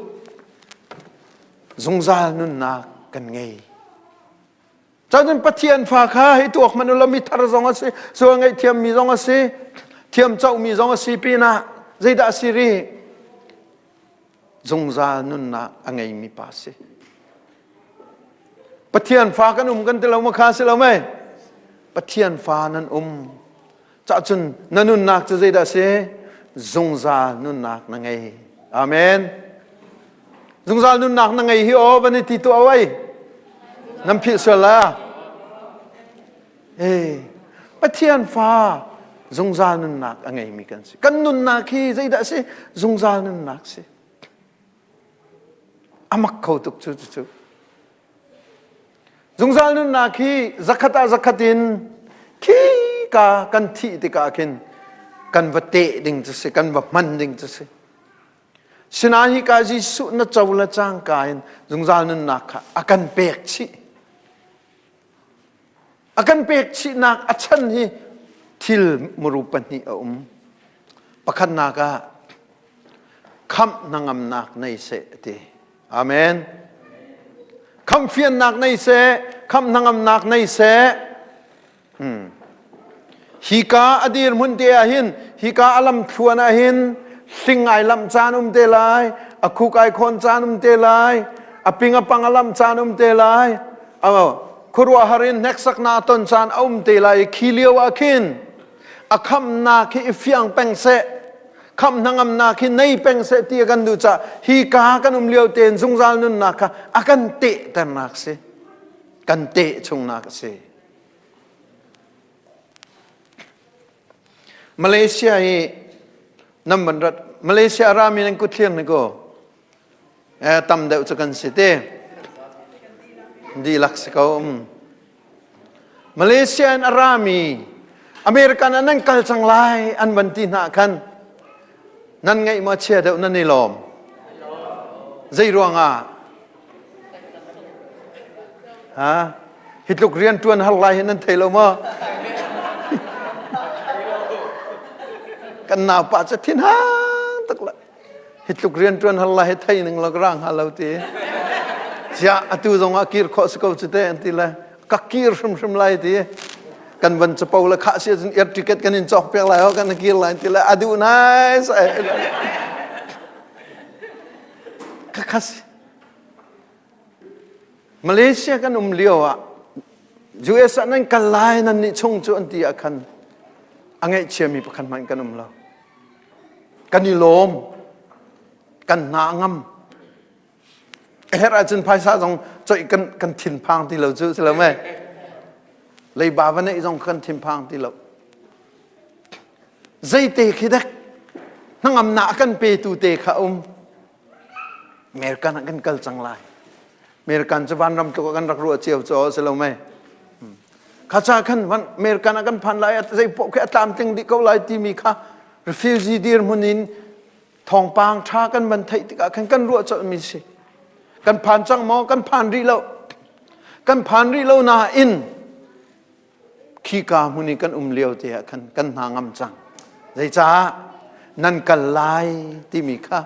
zungzal nunnak kan ngei. Cahcun Pathian fa kha hei tuak hmanh ulaw mi thar zong a si, sual ngaihthiammi zong a si, thiamcohmi zong a si pinah zeidah a si rih? Zungzal nunnak a ngeimi pa si. Pathian fa kan um kan ti lo ma kha si lo mei? Pathian fa nan um. Cahcun na nunnak cu zeidah si? Zungzal nunnak na ngei. Amen. Zungzal nunnak na ngei hi aw van i ti tuah wai. Nan philh sual la. Eh, Pathian fa zungzal nunnak a ngeimi kan si. Kan nunnak hi zeidah si? Zungzal nunnak si. A mak kho tuk cu cu. Zungzal nunnak hi zakhat ah zakhat in khi ka kan thih tikah khin kan va teh ding cu si, kan va hman ding cu si. Sinain hi ka Jesuh na co le cangka in zungzal nunnak kha a kan pek chih. A kan pek chihnak a chan hi thil muru pahnih a um. Pakhatnak ah khamh hnangamnak nei seh a ti. Amen. Khamh fiannak nei seh, khamh hnangamnak nei seh. Hmm. Hika a dirhmun te ah hin, hika a lam thluan ah hin, hling ai lamh caan um te lai, a khuk ai khawn caan um te lai, a ping a pang a lamh caan um te lai, khuaruahhar in hneksaknak ton caan a um te lai i khi lio ah khin a khamnak hi i fiang peng seh khamh hnangamnak hi nei peng seh ti a kan duh caah hi ka kan um lio tein zungzal nunnak kha a kan tehternak si kan teh chungnak a si. Malaysia i nan van rat Malaysia rami nan kut thlir ni ko eh tam deuh cu kan si te dihlak si ko Malaysia in a rami American ah nan kal cang lai an van ti hna khan nan ngaih maw chia deuh nan i lawm zei ruangah ha hi tluk rian tuan har lai hi nan thei lo maw kan naupa cu thin hang tuk la hi tluk rian tuan har lai hi thei ning lo rang ha lo ti sia atu zong ah kir khawh si ko cu te an ti le ka kir hrimhrim lai ti kan van capo le khah si cun air ticket kan in cawk piak lai ho kan kir lai ti le adu nai sai ka khas Malaysia kan um lio ah US ah nan kal lai nan nih chung cu an ti ah khan a ngaihchiami pakhat hmanh kan um lo. Kan i lawm. Kan hna a ngam. A herh ahcun phaisa zong coih kan kan thinphang ti lo cu si lo mei. Leiba va neih zong kan thinphang ti lo. Zeite khi dek hnangamnak a kan petu te kha um. American ah kan kal cang lai. American cu vanram tluk ah kan rak ruah cio cu si lo mei. Kha cha khan van American ah kan phan lai zei poh khi a tlamtling dih ko lai timi kha refugee dirhmun in thawngpang tha kan van theih tikah khan kan ruah colh mi si. Kan phan cang maw? Kan phan rih lo. Kan phan rih lo nain khika hmun i kan um lio te ah khan kan hna ngam cang. Zeicah nan kal lai timi kha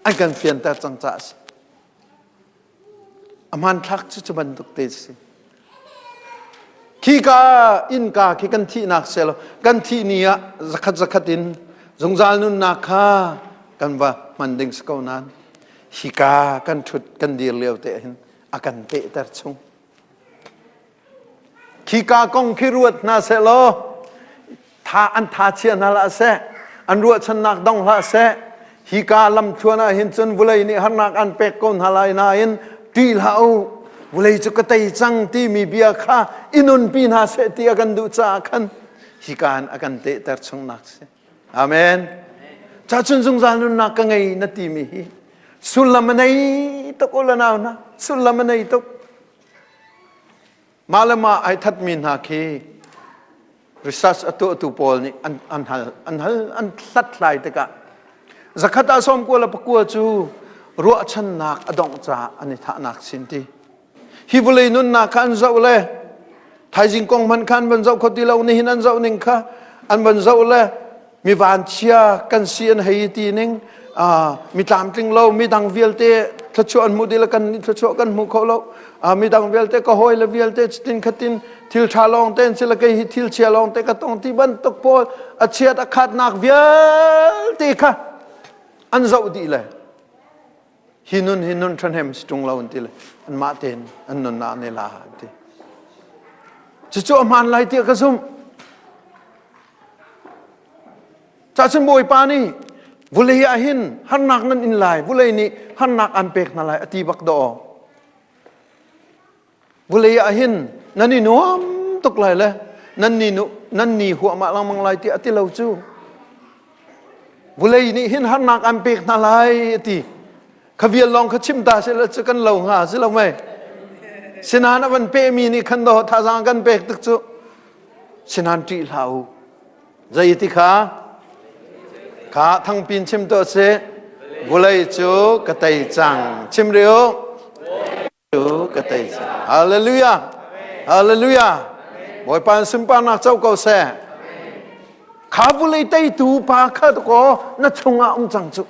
an kan fianter cang caah a si. A hmanthlak cu cu bantuk te si. Khika innka khi kan thihnak selaw kan thih ni ah zakhat zakhat in zungzal nunnak kha kan va hman ding si ko nain hika kan ṭhut kan dir lio te hin a kan pehter chung. Khika kong khi ruat hna sehlaw tha an tha chia hna hlah seh, an ruahchannak dong hlah seh. Hika lamthluan ah hin cun vulei nih harnak an pek ko hna lai nain ṭih hlah u. Vulei cu ka tei cang timi bia kha i nunpi hna seh ti a kan duh caah khan hika in a kan tehter chungnak si. Amen. Cacun zungzal nunnak ka ngei na timi hi sullam a nei tuk u la nau hna sullam a nei tuk. Mah le mah ai thatmi hna khi research a tuahtu pawl nih an, an hal an hal an hlathlai tikah zakhat ah 94 cu ruahchannak a dongh caah an i thahnak sin ti hi vawlei nunnak kha an zoh le thaizing kong hmanh kha an van zoh kho ti lo nihin an zoh ning kha an van zoh le mi vanchia kan si an hei ti ning mi tlamtling lo midang vialte thluachuah an hmuh dih le kan nih thluachuah kan hmu kho lo midang vialte ka hawi le vialte cutin khatin thil ṭha lawng te an si le kei hi thil chia lawng te ka tong ti bantuk pawl a chiat a khatnak vialte kha an zoh dih le hi nun hi nun ṭhahnem si ṭung lo an ti le anmah tein an nunnak an i la an ti cucu a hmaan lai tiah ka zumh Cacun Bawipa nih vulei ah hin harnak nan in lai, vulei nih harnak an pek hna lai a ti bak dawh. Vulei ah hin nan i nuam tuk lai le nan ni nu nan ni huahmah lengmang lai tiah a ti lo cu. Vulei nih hin harnak an pek hna lai a ti. Kha vial lawng kha chim ta seh cu kan lo hnga si lo mei. Sinain a van pehmi nih khan dawh thazaang kan pek tuk cu. Sinain ṭih hlah u. Zei ti kha? Kha thangpin chim tuah si. Vulei cu ka tei cang. Chim rih u. Cu ka tei cang. Hallelujah. Hallelujah. Bawipa in sunparnak co ko seh. Kha vulei teitu pa kha ko na chungah um cang cu.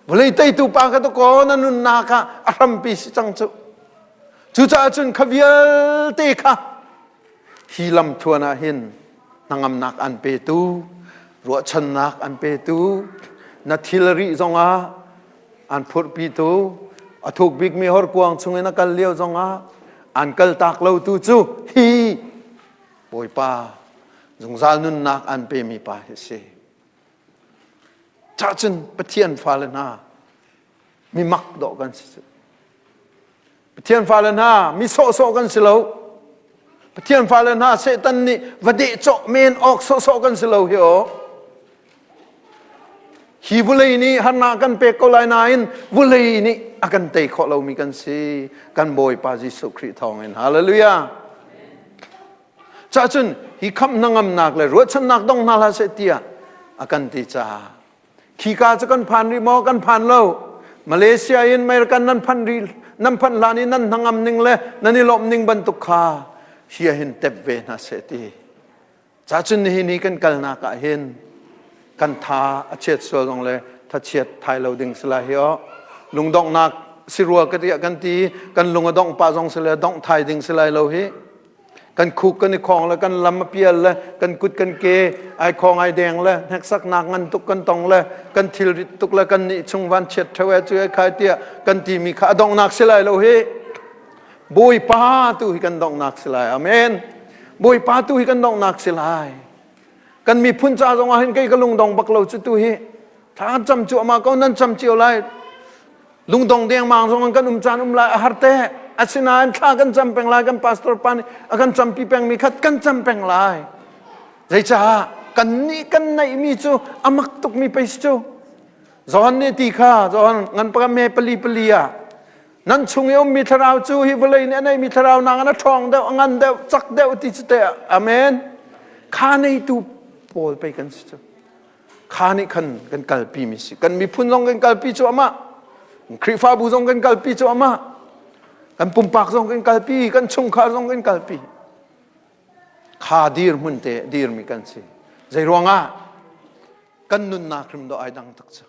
Vulei teitu pa kha ko na nunnak ah a hrampi si cang cu. Cucaah cun kha vialte kha hi lamthluan ah hin hnangamnak an petu, ruahchannak an petu, na thilri zongah an phurhpitu, a thuk bikmi horkuang chungin a kal lio zongah an kaltak lotu cu hi Bawipa zungzal nunnak an pemi pa hi a si. Cahcun Pathian fale hna mi mak dawh kan si cu. Pathian fale hna mi sawhsawh kan si lo. Pathian fale hna Satan nih va dehcawh men awk sawhsawh kan si lo hi aw. Hi vulei nih harnak kan pek ko lai nain vulei nih a kan tei khawh lomi kan si. Kan Bawipa Jesuh Khrih thawngin. Hallelujah. Cahcun hi khamh hnangamnak le ruahchannak dong hna hlah seh tiah a kan ti caah khika cu kan phan rih maw kan phan lo Malaysia in American nan phan rih nan phanh hlan i nan hnangam ning le nan i lawmh ning bantuk kha hi ah hin tep ve hna seh ti cahcun nihin hi kan kalnak ah hin kan tha a chiat sual zong le thachiat thai lo ding si lai hi aw lungdonghnak si rua ka tiah kan ti kan lung a dongh pa zong si le dongh thai ding si lai lo hi kan khuk kan i khong le kan lam a pial le kan kut kan ke ai khong ai deng le hneksaknak ngan tuk kan tong le kan thilrit tuk le kan nih chung van chiat theo e cu e khai tiah kan timi kha a donghnak si lai lo hi Bawipa tu hi kan donghnak si lai amen Bawipa tu hi kan donghnak si lai kan miphun ca zong ah hin kei ka lungdong bak lo cu tu hi thla cam cu ama ko nan cam cio lai lungdong dengmang zong kan um caan um lai a har te asinain thla kan cam peng lai kan pastor pa nih a kan campi pengmi khat kan cam peng lai zeicah kan nih kan neihmi cu a mak tukmi pei si cu John nih ti kha John ngan paka me pali pali ah nan chung i ummi thlarau cu hi vawlei nih a neihmi thlarau nakin a ṭhawng deuh a ngan deuh cak deuh ti cu te amen kha neitu pawl pei kan si cu Kha nih khan kan kalpi mi si. Kan miphun zong kan kalpi cu amah. Khrihfabu zong kan kalpi cu amah. Kan pumpak zong kan kalpi, kan chungkhar zong kan kalpi. Kha dir hmun te dirmi kan si. Zei ruangah kan nunnak hrim do ai dang tak cu.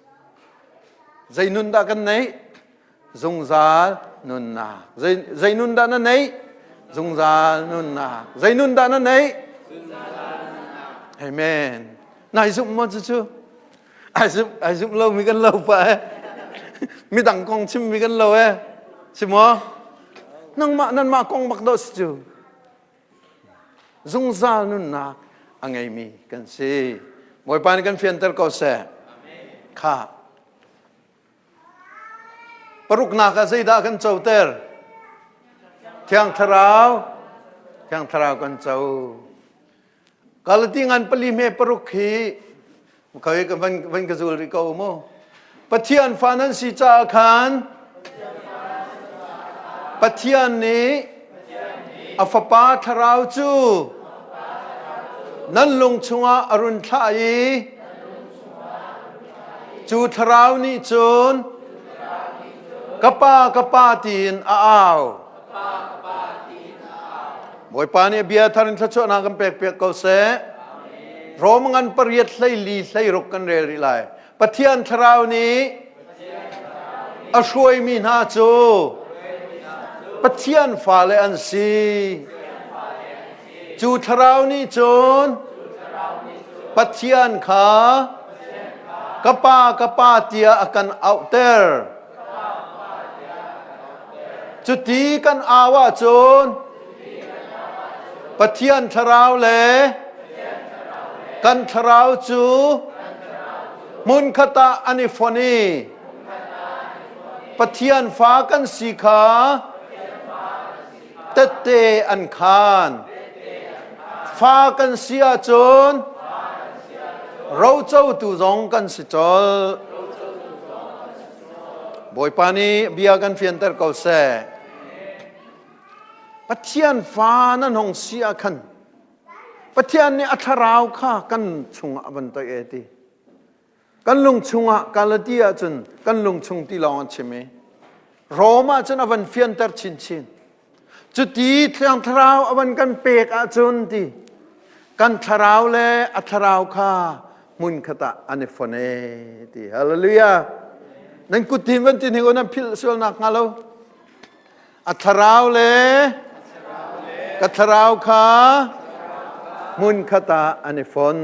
Zei nun dah kan neih? Zungzal nunnak. Zei, zei nun dah na neih? Zungzal nunnak. Zei nun dah na neih? Amen. Nai zumh maw cucu? Ai zumh, ai zumh lo mi kan lo pa eh. Midang kong chim mi kan lo eh. Si maw? Nangmah nanmah kong bak do si cu. Zungzal nunnak a ngeimi kan si. Bawipa nih kan fianter ko seh. Kha. Paruknak ah zeidah kan coter? Thiang Thlarau. Thiang Thlarau kan co. Galati ngan pali hme paruk hi khoi ka van van ka zul rih ko mu. Pathian fa nan si caah khan Pathian nih a fapa thlarau cu nan lung chungah a run thlah i Cu thlarau nih cun ka pa ka pa tiin a au. Bawipa nih bia thar in thluachuahnak kan pek piak ko seh. Rom ngan pariat hleili hleiruk kan rel rih lai. Pathian thlarau nih a hruaimi hna cu Pathian fale an si. Cu thlarau nih cun Pathian kha ka pa ka pa tiah a kan auhter. Cuti kan au ahcun Pathian thlarau le kan thlarau cu hmunkhat ah an i fon i Pathian fa kan si kha tette an khaan. Fa kan si ahcun rocotu zong kan si colh. Bawipa nih bia kan fianter ko seh. Pathian fa nan hong si ah khan Pathian nih a thlarau kha kan chungah a van toih e ti. Kan lung chungah Galati ahcun kan lung chung ti lawng an chim i Rom ahcun a van fianter chinchin. Cuti Thiang Thlarau a van kan pek ahcun ti kan thlarau le a thlarau kha hmunkhat ah an i fon e ti. Hallelujah. Nan kut tin van tin hi nan philh sual nak hnga lo. A thlarau le ka thlarau kha hmunkhat ah an i fon.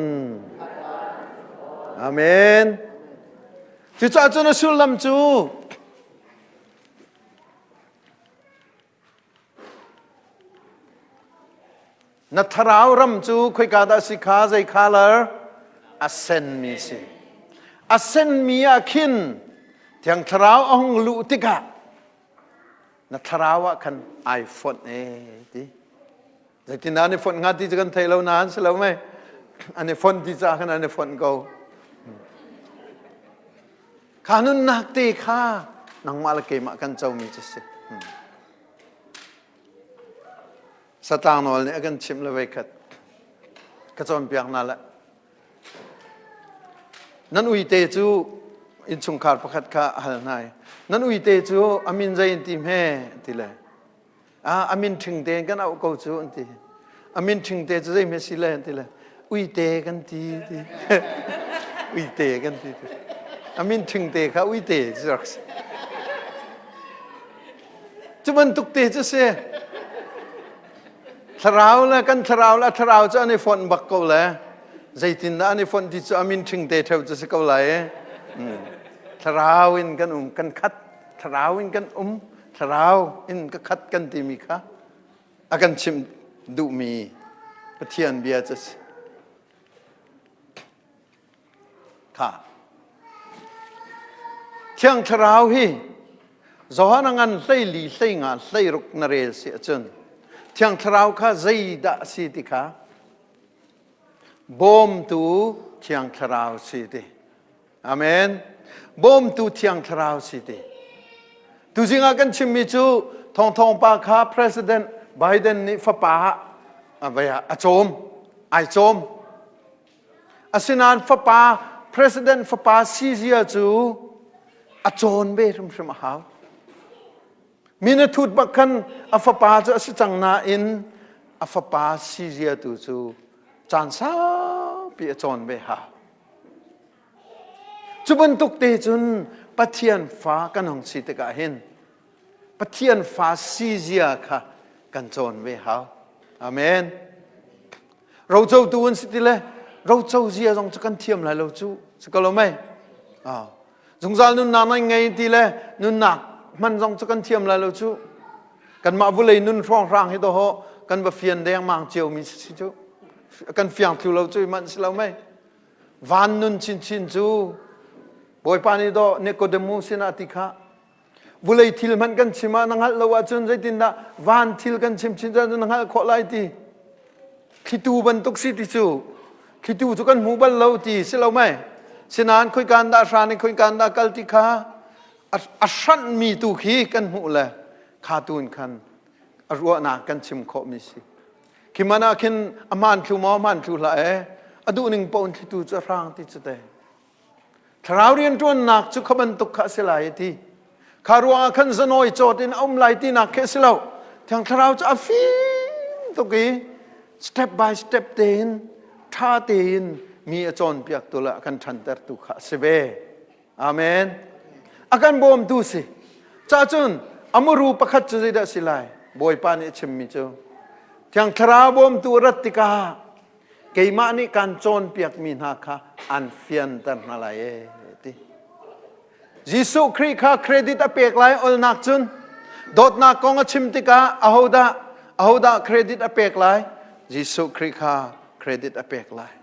Amen. Cucaah cun a sullam cu na thlarau ram cu khoika dah si kha zei color a senmi si. A senmi ah khin Thiang Thlarau a hung luh tikah na thlarau ah khan ai fonh e ti zeitindah an i fonh hnga ti cu kan thei lo nain si lo mei an i fonh ti caah khan an i fonh ko. Kha nunnak te kha nangmah le keimah kan comi cu si. Satang nawl nih a kan chimh le veikhat ka cawnpiak hna le nan uite cu innchungkhar pakhat kha a hal hna i nan uite cu a min zei in ti hme ti le a min ṭhing te kan auh ko cu an ti. A min ṭhing te cu zei hme si le an ti le uite kan ti ti. Uite kan ti ti. A min ṭhing te kha uite cu rak si. Cu bantuk te cu si. Thlarau le kan thlarau le a thlarau cu an i fonh bak ko le zeitindah an i fonh ti cu a min ṭhing te ṭheu cu si ko lai i. Thlarau in kan um kan khat thlarau in kan um thlarau in ka khat kan timi kha a kan chimh duhmi Pathian bia cu si. Kha. Thiang Thlarau hi Johan a ngan 14 hlei nga 16 na rel si ahcun Thiang Thlarau kha zeidah a si ti kha bawmtu Thiang Thlarau si ti. Amen. Bawmtu Thiang Thlarau si ti. Tuzing ah kan chimmi cu Thawngthawng pa kha President Biden nih fapa a cawm, ai cawm. Asinain fapa, President fapa sizia cu a cawn ve hrimhrim a hau. Min a thut bak khan a fapa cu a si cang nain a fapa sizia tu cu caan saupi a cawn ve hau. Cu bantuk te cun Pathian fa kan hung si tikah hin Pathian fa sizia kha kan cawn ve hau. Amen. Rocotu an si ti le roco zia zong cu kan thiam lai lo cu si ko lo mei? Ah. Zungzal nunnak nan ngei ti le nunnak hman zong cu kan thiam lai lo cu. Kanmah vulei nun hrawnghrang hi doho kan va fian dengmang cio mi si cu. Kan fiang thlu lo cu manh si lo mei? Van nun chinchin cu Bawipa nih dawh Nicodemus sinah ti kha vulei thil hmanh kan chim ah na hngalh lo ahcun zeitindah van thil kan chim chin cun na hngalh khawh lai ti thlitu bantuk si ti cu thlitu cu kan hmu bal lo ti si lo mei sinain khoikan dah hran i khoikan dah kal ti kha a hranhmi tu khi kan hmuh le kha tun khan a ruahnak kan chim khawhmi si Khi man ah khin a hmaan thlu maw hmaan thlu hlah e a duh ning paoh in thlitu cu a hrang ti cu te. Thlarau rianṭuannak cu kha bantuk kha a si lai a ti. Kha ruangah khan zanawi cawt in a um lai tinak khi a si lo. Thiang Thlarau cu a fim tuk i step by step tein ṭha tein mi a cawnpiaktu le a kan ṭhantertu kha a si ve. Amen. A kan bawmtu si. Cacun a muru pakhat cu zeidah si lai? Bawipa nih a chimmi cu Thiang Thlarau bawmtu a rat tikah keimah nih kan cawnpiakmi hna kha an fianter hna lai e ti. Jesuh Khrih kha credit a pek lai olnak cun dawtnak kong a chim tikah ahodah ahodah credit a pek lai? Jesuh Khrih kha credit a pek lai.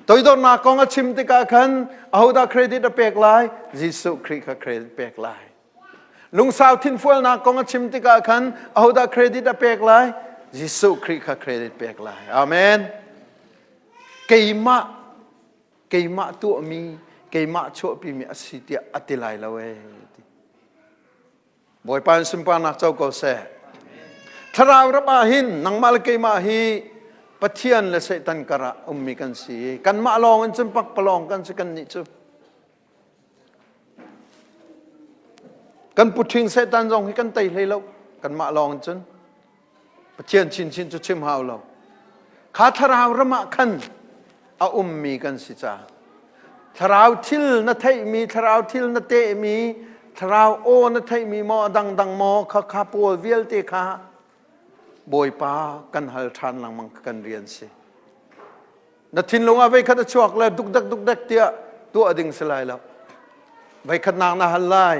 Toidornak kong a chim tikah khan ahodah credit a pek lai? Jesuh Khrih kha credit pek lai. Lungsau thinfualnak kong a chim tikah khan ahodah credit a pek lai? Jesuh Khrih kha credit pek lai. Amen. Keimah keimah tuahmi keimah chuahpimi a si tiah a ti lai lo ee. Bawipa in sunparnak co ko seh. Thlarau ram ah hin nangmah le keimah hi Pathian le Satan karah ummi kan si. Kanmah lawng in cun pakpalawng kan si kan nih cu. Kan puṭhing Satan zong hi kan tei hlei lo. Kanmah lawng in cun. Pathian chinchin cu chim hau lo. Kha thlarau ram ah khan a ummi kan si caah thlarau thil na theihmi, thlarau thil na tehmi, thlarau aw na theihmi maw a dangdang maw kha kha pawl vialte kha Bawipa kan hal ṭhan lengmang kan rian si. Na thinlung ah veikhat a chuak le dukdak dukdak tiah tuah ding si lai lo. Veikhat nak na hal lai.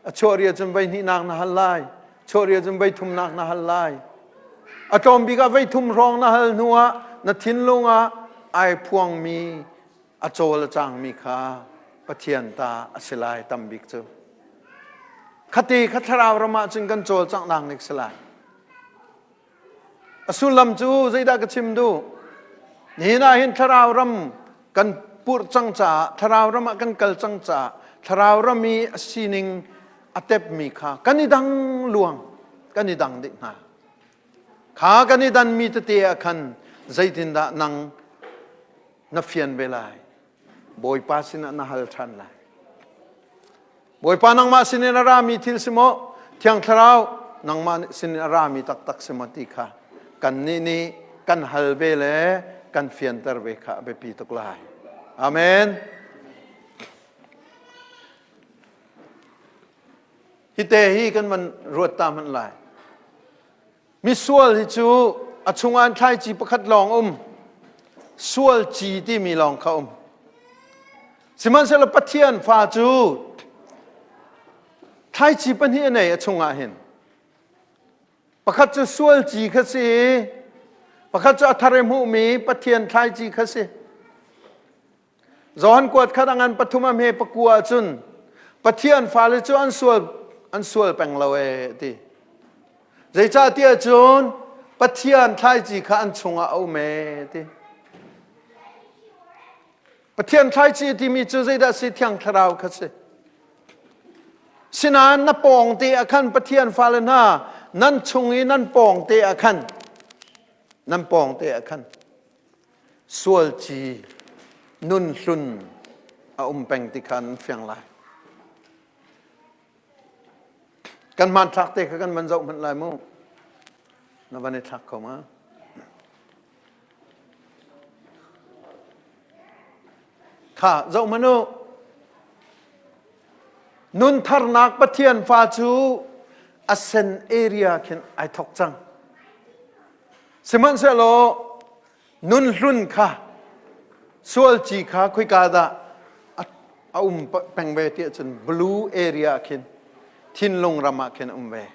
A chuah ri ahcun vei hnihnak na hal lai. Chuah ri ahcun vei thumnak na hal lai. A tlawm bik ah vei thum hrawng na hal hnu ah na thinlung ah ai phuangmi a cawl a cangmi kha Pathian ta a si lai tam bik cu. Khate kha thlarau ram ah cun kan cawlcanghnak nik si lai. A sullam cu zeidah ka chim duh? Nihin ah hin thlarau ram kan purh cang caah thlarau ram ah kan kal cang caah thlarau ram i a sining a tepmi kha kan i dang luang kan i dang dih hna. Kha kan i danmi tete ah khan zeitindah nang na fian ve lai? Bawipa sinah na hal ṭhan lai. Bawipa nangmah sinin a rami thil si maw? Thiang Thlarau nangmah sinin a rami taktak si maw ti kha kannih nih kan hal ve le kan fianter ve kha a biapi tuk lai. Amen. Hi te hi kan van ruat ta hmanh lai. Misual hi cu a chungah an thlaici pakhat lawng um. Sual ci timi lawng kha um. Sihmanhsehlaw Pathian fa cu thlaici pahnih a nei a chungah hin. Pakhat cu sual ci kha si i pakhat cu a thar i hmuhmi Pathian thlaici kha si. Johan kuat khat a ngan pathum a hme pakua ahcun Pathian fale cu an sual an sual peng lo ee ti. Zeicahtiah cun Pathian thlaici kha an chungah a um ee ti. Pathian thlaici timi cu zeidah si Thiang Thlarau kha si. Sinain na pawng te ah khan Pathian fale hna nan chung i nan pawng te ah khan nan pawng te ah khan Sualci nun hlun a um peng ti kha nan fiang lai. Kan hmanthlak te kha kan van zoh hmanh lai mu. Na van i thlak kho ma? Kha zoh hmanh u. Nun tharnak Pathian fa cu a sen area khin ai thok cang. Sihmanhsehlaw nun hlun kha sualci kha khoika dah a um peng ve ti ahcun blue area ah khin thinlung ram ah khin a um ve.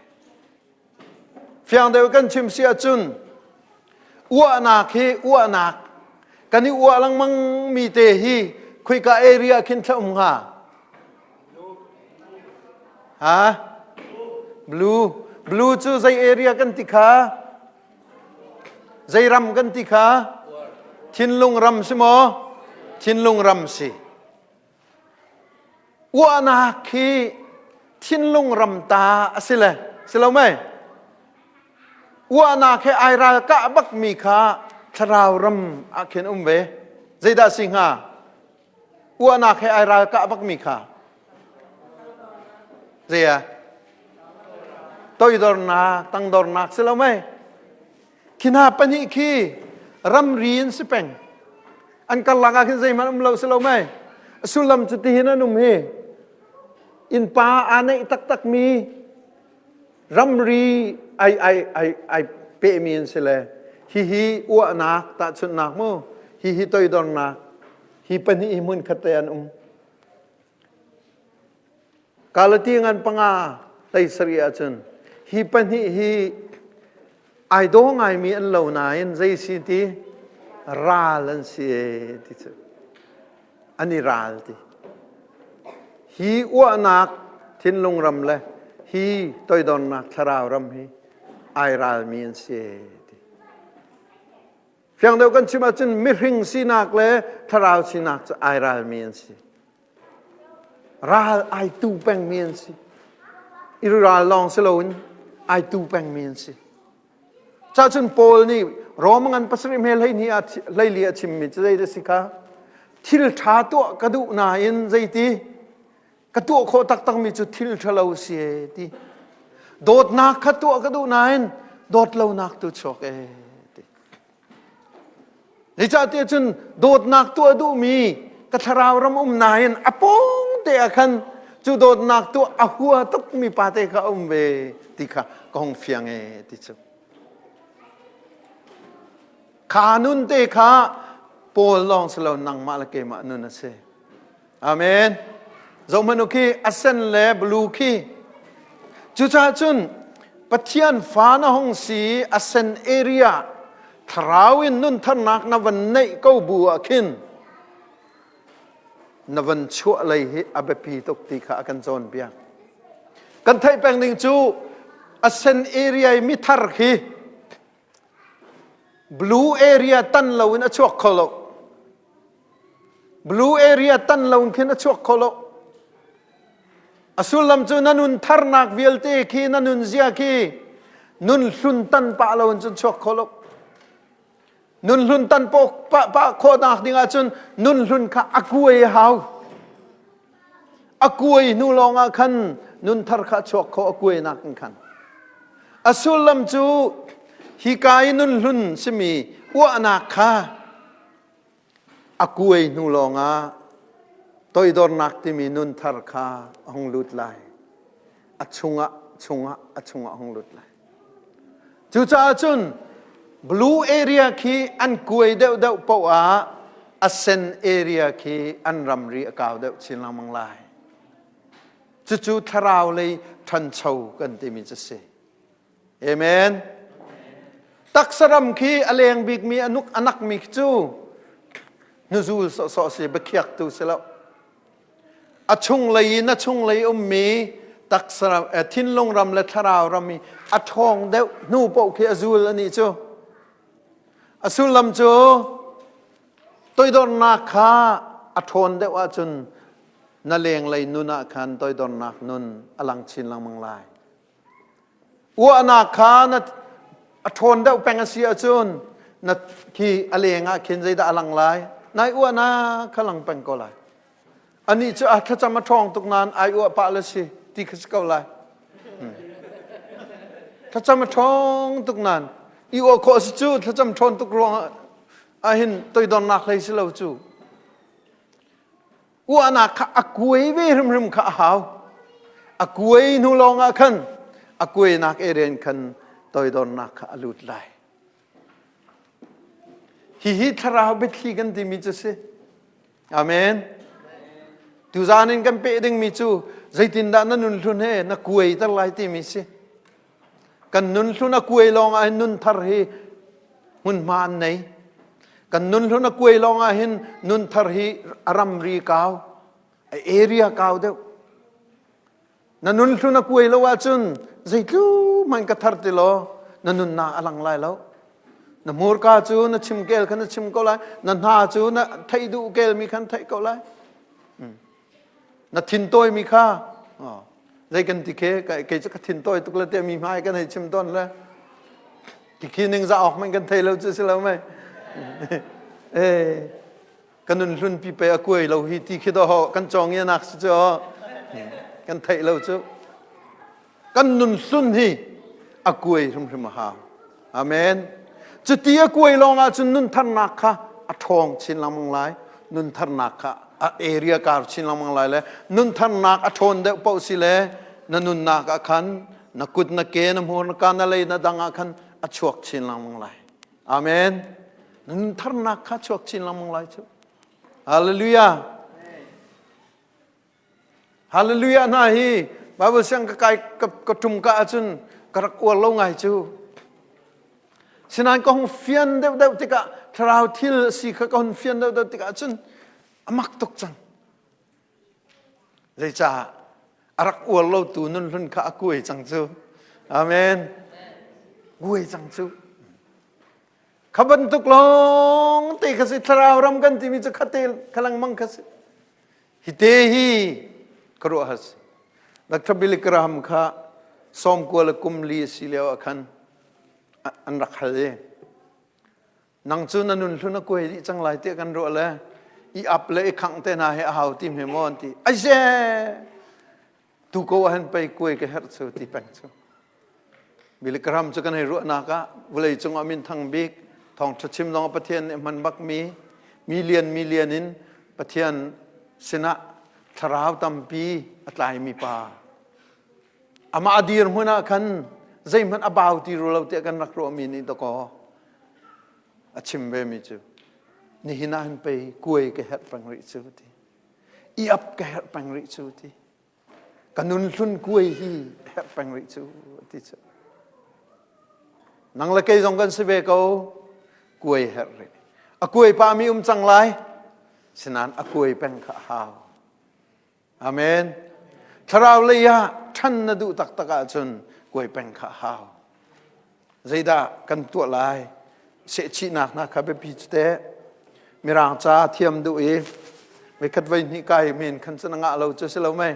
Fiang deuh kan chim si ahcun uahnak hi uahnak kan i uah lengmang mi te hi khoika area khin thla um hnga? Ha? Blue. Blue cu zei area kan ti kha? Zei ram kan ti kha? Thinlung ram si maw? Thinlung ram si. Uahnak khi thinlung ram ta a si le si lo mei? Uahnak he ai ral kah bak mi kha thlarau ram ah khin um ve. Zeidah si hnga? Uahnak he ai ralkah bakmi kha zei ah toidornak tangdornak si lo mei khi hna pahnih khi ramri in si peng an karlak ah khin zeihmanh um lo si lo mei a sullam cu tihin an um hi innpa aa neih taktakmi ramri ai ai ai ai pehmi an si le hihi uahnak tahchunhnak mu hihi toidornak hi pahnih hi hmun khat te an um Galati ngan panga hlei sarih ahcun hi pahnih hi ai daw ngaimi an lo nain zei si ti ral an si e ti cu an i ral ti hi uahnak thinlung ram le hi toidornak thlarau ram hi ai ralmi an si ti fiang deuh kan chim ahcun mihring sinak le thlarau sinak cu ai ralmi an si ral ai tu pengmi an si i ral lawng si loin ai tu pengmi an si Cahcun Paul nih Rom ngan pasarih hme hleihnih ah hleili a chimmi cu zei si kha thil ṭha tuah ka duh nain zeiti ka tuah khawh taktakmi cu thil ṭhalo si e ti dawtnak kha tuah ka duh nain dawt lonak tu chuak e ti Zeicahtiah cun dawtnak tuah duhmi ka thlarau ram um nain a pawng te ah khan cu dawtnak tuah a hua tukmi pa te kha a um ve ti kha ka hung fiang e ti cu. Kha nun te kha Paul lawng si lo nangmah le keimah nun a si. Amen. Zohhmanh u khi a sen le blue khi. Cucaah cun Pathian fa na hung si a sen area thlarau in nuntharnak na van neih ko bu ah khin na van chuah lei hi a biapi tuk ti kha a kan cawnpiak. Kan theih peng ding cu a sen area i mithar khi blue area tan loin a chuak kho lo. Blue area tan lo khin a chuak kho lo. A sullam cu na nun tharnak vialte khi na nun zia khi nun hlun tan pah lo in cun chuak kho lo. Nun hlun tan pah pah khawhnak ding ahcun nun hlun kha a kuai a hau. A kuai hnu lawng ah khan nun thar kha chuak kho a kuainak in khan. A sullam cu hika i nun hlun simi uahnak kha a kuai hnu lawng ah toidornak timi nun thar kha a hung lut lai. A chungah chungah a chungah a hung lut lai. Cucaah cun blue area khi an kuai deuhdeuh paoh ah a sen area khi an ramri a kau deuh chin lengmang lai. Cucu thlarau lei ṭhancho kan timi cu si. Amen. Taksa ram khi a leng bikmi a nuk a nakmi cu hnuzul sawhsawh si biakhiaktu si lo. A chunglei in a chunglei ummi taksa ram, thinlung ram le thlarau ram i a ṭhawng deuh hnu paoh khi a zul anih cu. A sullam cu toidornak kha a ṭhawn deuh ahcun na lenglei nun ah khan toidornak nun a lang chin lengmang lai. Uahnak kha na a ṭhawn deuh peng a si ahcun na khi a leng ah khin zeidah a lang lai? Nai uahnak kha lang peng ko lai. Anih cu a thlacam a ṭhawng tuk nain ai uah pah le si ti kha si ko lai. Thlacam a ṭhawng tuk nain i uah khawh si cu thlacam ṭhawn tuk ruangah ahhin toidornak hlei si lo cu. Uahnak kha a kuai ve hrimhrim kha a hau. A kuai hnu lawng ah khan a kuainak area in khan toidornak kha a lut lai. Hihi thlarau biathli kan timi cu si. Amen. Tuzaan in kan peh dingmi cu zeitindah na nun hlun he na kuai ter lai timi si. Kan nun hlun a kuai lawng ah hin nun thar hi hmunhma an nei. Kan nun hlun a kuai lawng ah hin nun thar hi a ramri kau, a area kau deuh. Na nun hlun a kuai lo ahcun zeitluk hmanh ka thar ti law na nunnak a lang lai lo. Na hmurka cu na chim kel kha na chim ko lai. Na hna cu na theih duh kelmi khan theih ko lai. Na thintawi mi kha zei kan ti khe kei cu ka thintawi tuk le te mi hmai kan hei chim tawn le ti khi ning za awk men kan thei lo cu si lo mei eh kan nun hlun pi pe a kuai lo hi ti khi do ho kan cawng nak si cu kan theih lo cu Kan nun hlun hi a kuai hrimhrim a hau. Amen. Cuti a kuai lawng ahcun nun tharnak kha a ṭhawng chin lengmang lai. Nun tharnak kha a area kar chin lengmang lai le nun tharnak a ṭhawn deuh paoh si le na nunnak ah khan na kut na ke na hmur na ka na lei na dang ah khan a chuak chin lengmang lai. Amen. Nun tharnak kha chuak chin lengmang lai cu. Hallelujah. Hallelujah hna hi Bible siang ka kai ka ṭum ka ahcun ka rak uar lo ngai cu. Sinain ka hung fian deuhdeuh tikah thlarau thil a si kha ka hun fian deuhdeuh tikah cun a mak tuk cang. Zeicah a rak uar lo tu nun hlun kha a kuai cang cu. Amen. Kuai cang cu. Kha bantuk lawng te kha si thlarau ram kan timi cu kha te kha lengmang kha si. Hi te hi ka ruah has. Dr. Billy Graham kha sawmkua le kum li a si lio ah khan an rak hal i nang cu na nun hlun a kuai dih cang lai tiah kan ruah le i ap le i khangh te hna hi a hau ti hme maw an ti. Aise! Tu ko ah hin pei kuai ka herh cu ti peng cu. Billy Graham cu kan hei ruahnak ah vawlei cungah minthang bik thawngṭha chim zong Pathian nih hman bakmi million million in Pathian sinah thlarau tampi a tlaimi pa. Amah a dirhmun ah khan zeihmanh a bau ti ru lo tiah kan rak ruahmi nih dakaw a chim ve mi cu nihin ah hin pei kuai ka herh peng rih cu ti i ap ka herh peng rih cu ti Ka nun hlun kuai hi herh peng rih cu ti cu. Nang le kei zong kan si ve ko. Kuai herh rih. A kuai pa mi um cang lai. Sinan a kuai peng kha a hau. Amen. Thlarau lei ah ṭhan na duh taktak ahcun kuai peng kha a hau. Zeidah kan tuah lai? Sehchihnak hna kha biapi cu teh. Mirang ca thiam duh i. Voikhat voi hnih kai men khan cun a ngah lo cu si lo mei.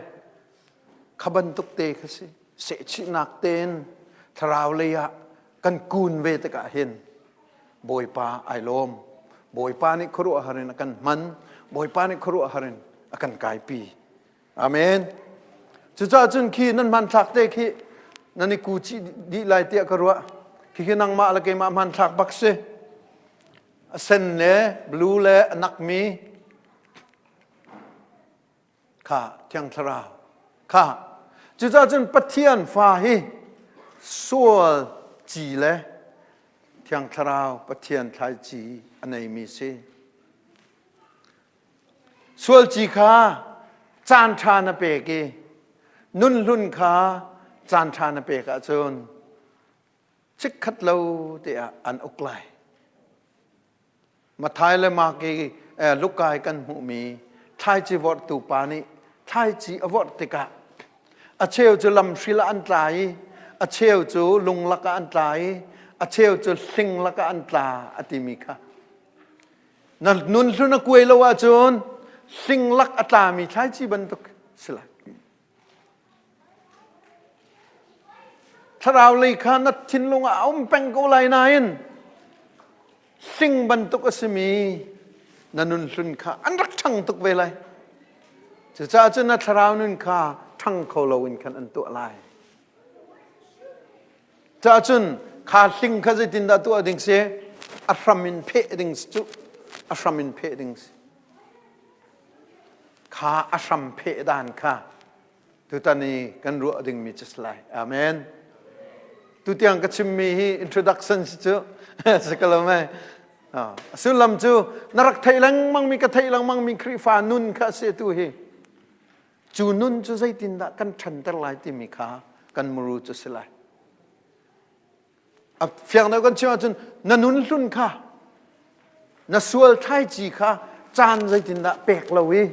Kha bantuk te kha si. Sehchihnak tein thlarau lei ah kan kun ve tikah hin Bawipa ai lawm. Bawipa nih khuaruahhar in a kan hman. Bawipa nih khuaruahhar in a kan kaipi. Amen. Cucaah cun khi nan hmanthlak te khi nan i ku chih dih lai tiah ka ruah. Khi khi nangmah le keimah hmanthlak bak si. A sen le blue le a nakmi kha Thiang Thlarau kha. Cucaah cun Pathian fa hi sual ci le Thiang Thlarau Pathian thlaici a neimi si. Sualci kha caanṭha na pek i nunhlun kha caanṭha na pek ahcun chikkhat lo te ah an uk lai. Matthai le Mark i Luka i kan hmuhmi thlaici vorhtu pa nih thlaici a vorh tikah a cheu cu lamhril ah an tla i a cheu cu lung lakah an tla i a cheu cu hling lakah an tla a timi kha Na nun hlun a kuai lo ahcun hling lak a tlami thlaici bantuk si lai. Thlarau lei kha na thinlung ah a um peng ko lai nain hling bantuk a simi na nun hlun kha an rak ṭhang tuk ve lai. Cucaah cun na thlarau nun kha ṭhang kho loin khan an tuah lai. Caah cun kha hling kha zeitindah tuah ding si? A hram in pheh ding si cu. A hram in pheh ding si. Kha a hram pheh dan kha tutan i kan ruah dingmi cu si lai. Amen. Tutiang ka chimmi hi introduction si cu si ka lo mei. A sullam cu na rak theih lengmangmi ka theih lengmangmi Khrihfa nun kha a si tu hi. Cu nun cu zeitindah kan ṭhanter lai timi kha kan muru cu si lai. A fiang deuh kan chim ahcun na nun hlun kha na sual thlaici kha caan zeitindah pek lo i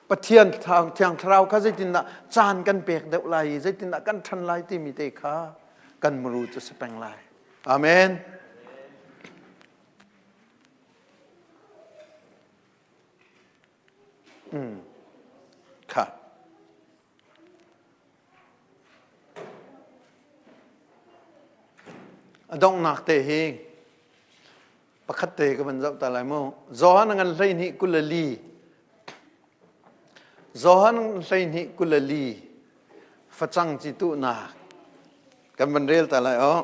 Pathian Thiang Thlarau kha zeitindah caan kan pek deuh lai i zeitindah kan ṭhan lai timi te kha kan muru cu si peng lai. Amen. Kha. A donghnak te hi pakhat te ka van zoh ta lai mu. Johan ngan 12 24. Johan 12 24 facang ci tuhnak kan van rel ta lai o.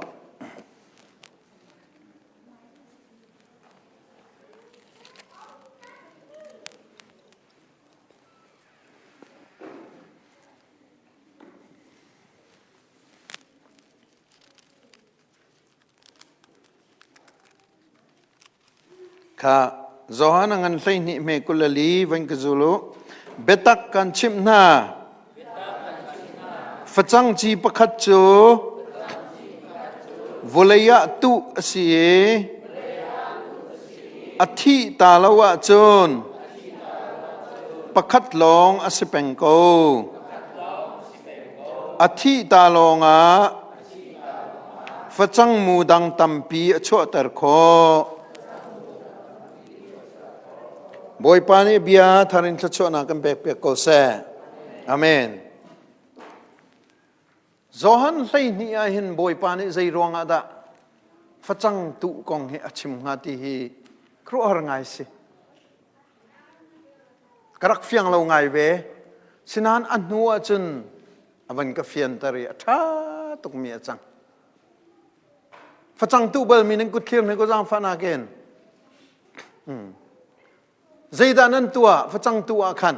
Kha Johan a ngan 12 hme 24 van ka zul u. Biatak kan chimh hna. Facang ci pakhat cu vawlei ah tuh a si i a thih ta lo ahcun pakhat lawng a si peng ko. A thih ta lawngah facang mu dang tampi a chuahter khawh. Bawipa nih bia thar in thluachuahnak kan pek piak ko seh. Amen. Johan 12 ah hin Bawipa nih zei ruangah dah facang tuh kong hi a chim hnga ti hi khuaruahhar ngai si. Ka rak fiang lo ngai ve. Sinain a hnu ah cun a van ka fianter i a ṭha tukmi a cang. Facang tuh balmi nan kut thlir hme ko zaangfahnak in. Zeidah nan tuah facang tuh ah khan?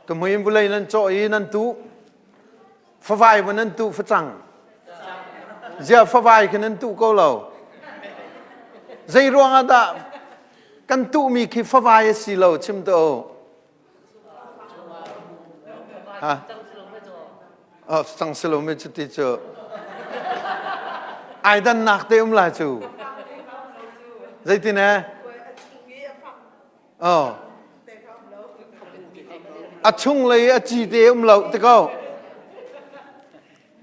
Tuhmui in vulei nan cawh i nan tuh. Favai va nan tuh facang. Zia favai khi nan tuh ko lo. Zei ruangah dah kan tuhmi khi favai a si lo chim to. Ha? Oh, cang si lo mi cuti cu. Ai dannak te um lai cu. Zeitin eh? Oh. A chung lei a ci te um lo ti ko.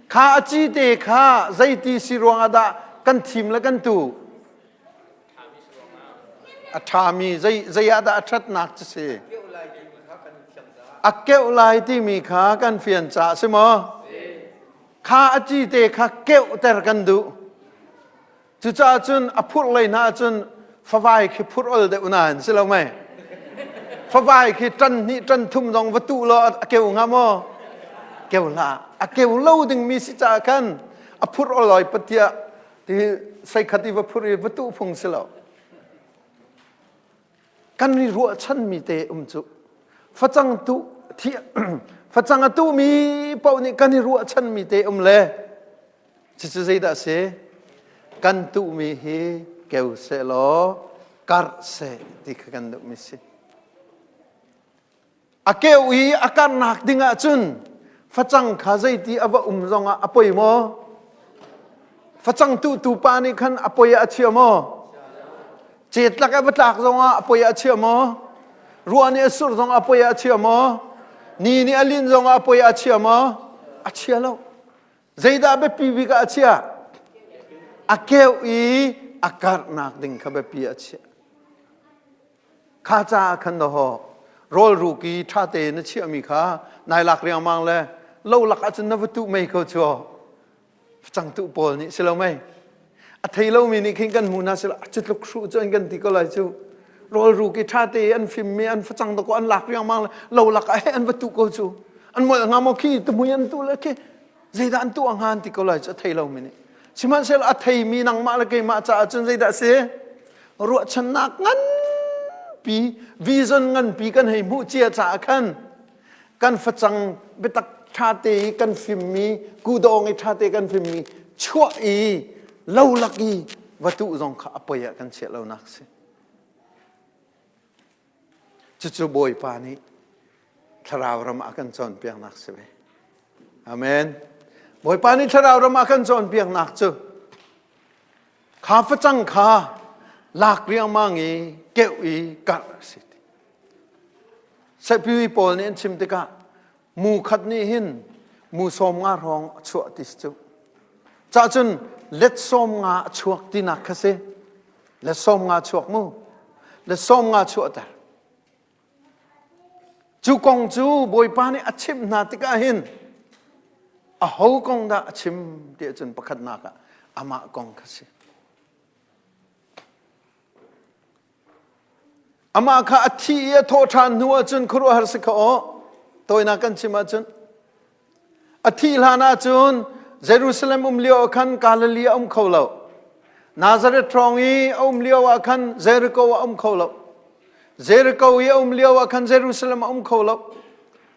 Kha a ci te kha zeiti si ruangah dah kan thim le kan tu? A ṭhami zei zei ah dah a ṭhatnak cu si? A keuh lai timi kha kan fian caah si maw? Kha a ci te kha keuhter kan duh. Cucaah cun a phurh lei hna ahcun favai khi phurh ol deuh nain si lo mei? Favai khi ṭan hnih ṭan thum zong va tuh law a keu hnga maw? Keu hlah. A keu lo dingmi si caah khan a phurh oloi patiah ti seikhat i va phurh i va tuh phung si lo. Kan i ruahchanmi te um cu facang tuh thi facang a tuhmi paoh nih kan i ruahchanmi te um le Cucu zeidah a si? Kan tuhmi hi keu sehlaw karh seh ti kha kan duhmi si. A keu i a karhnak ding ahcun facang kha zeiti a va um zongah a poi maw? Facang tuhtu pa nih khan a poi ah a chia maw? Cetlak a va tlak zongah a poi ah a chia maw? Ruah nih a surh zongah a poi ah a chia maw? Ni nih a linh zongah a poi ah a chia maw? A chia lo. Zeidah biapi bik ah a chiah? A keuh i a karhnak ding kha biapi ah a chiah. Kha caah khan dawhaw rawl ruk i ṭha tein na chiahmi kha nai lak riangmang le lo lak ahcun na va tuh mei ko cu facang tuh pawl nih si lo mei a thei lomi nih khin kan hmu hna sila cu tluk hruh cu an kan ti ko lai cu rawl ruk i ṭha te an fimmi an facang dawkaw an lak riangmang le lo lak ah an va tuh ko cu an molh hnga maw khi tuhmui an tuh le khi zeidah an tuah hnga an ti ko lai cu a thei lomi nih sihmanhsehlaw a theimi nangmah le keimah caah cun zeidah a si ruahchannak nganpi vision nganpi kan hei hmuh cia caah khan kan facang biatak ṭha te i kan fimmi kudawng i ṭha te kan fimmi chuah i lo lak i va tuh zong kha a poi ah kan chiah lonak si Cucu Bawipa nih thlarau ram a kan cawnpiaknak si ve. Amen. Bawipa nih thlarau ram a kan cawnpiaknak cu kha facang kha lak riangmang i keuh i karh a si. Sehpiwi pawl nih an chim tikah mu khat nih hin mu 50 hrawng a chuah ti si cu. Cah cun let 50 a chuak tinak kha si. Let 50 chuak mu. Let 50 chuahter. Cu kong cu Bawipa nih a chimh hna tikah hin aho kong dah a chim ti ahcun pakhatnak ah amah kong kha si. Amah kha a thi i a thawh ṭhan hnu ahcun khuaruahhar si kha aw. Tawinak kan chim ahcun a thih hlan ahcun Jerusalem um lio ah khan Galilee a um kho lo. Nazareth hrawng i a um lio ah khan Jericho a um kho lo. Jericho i a um lio ah khan Jerusalem a um kho lo.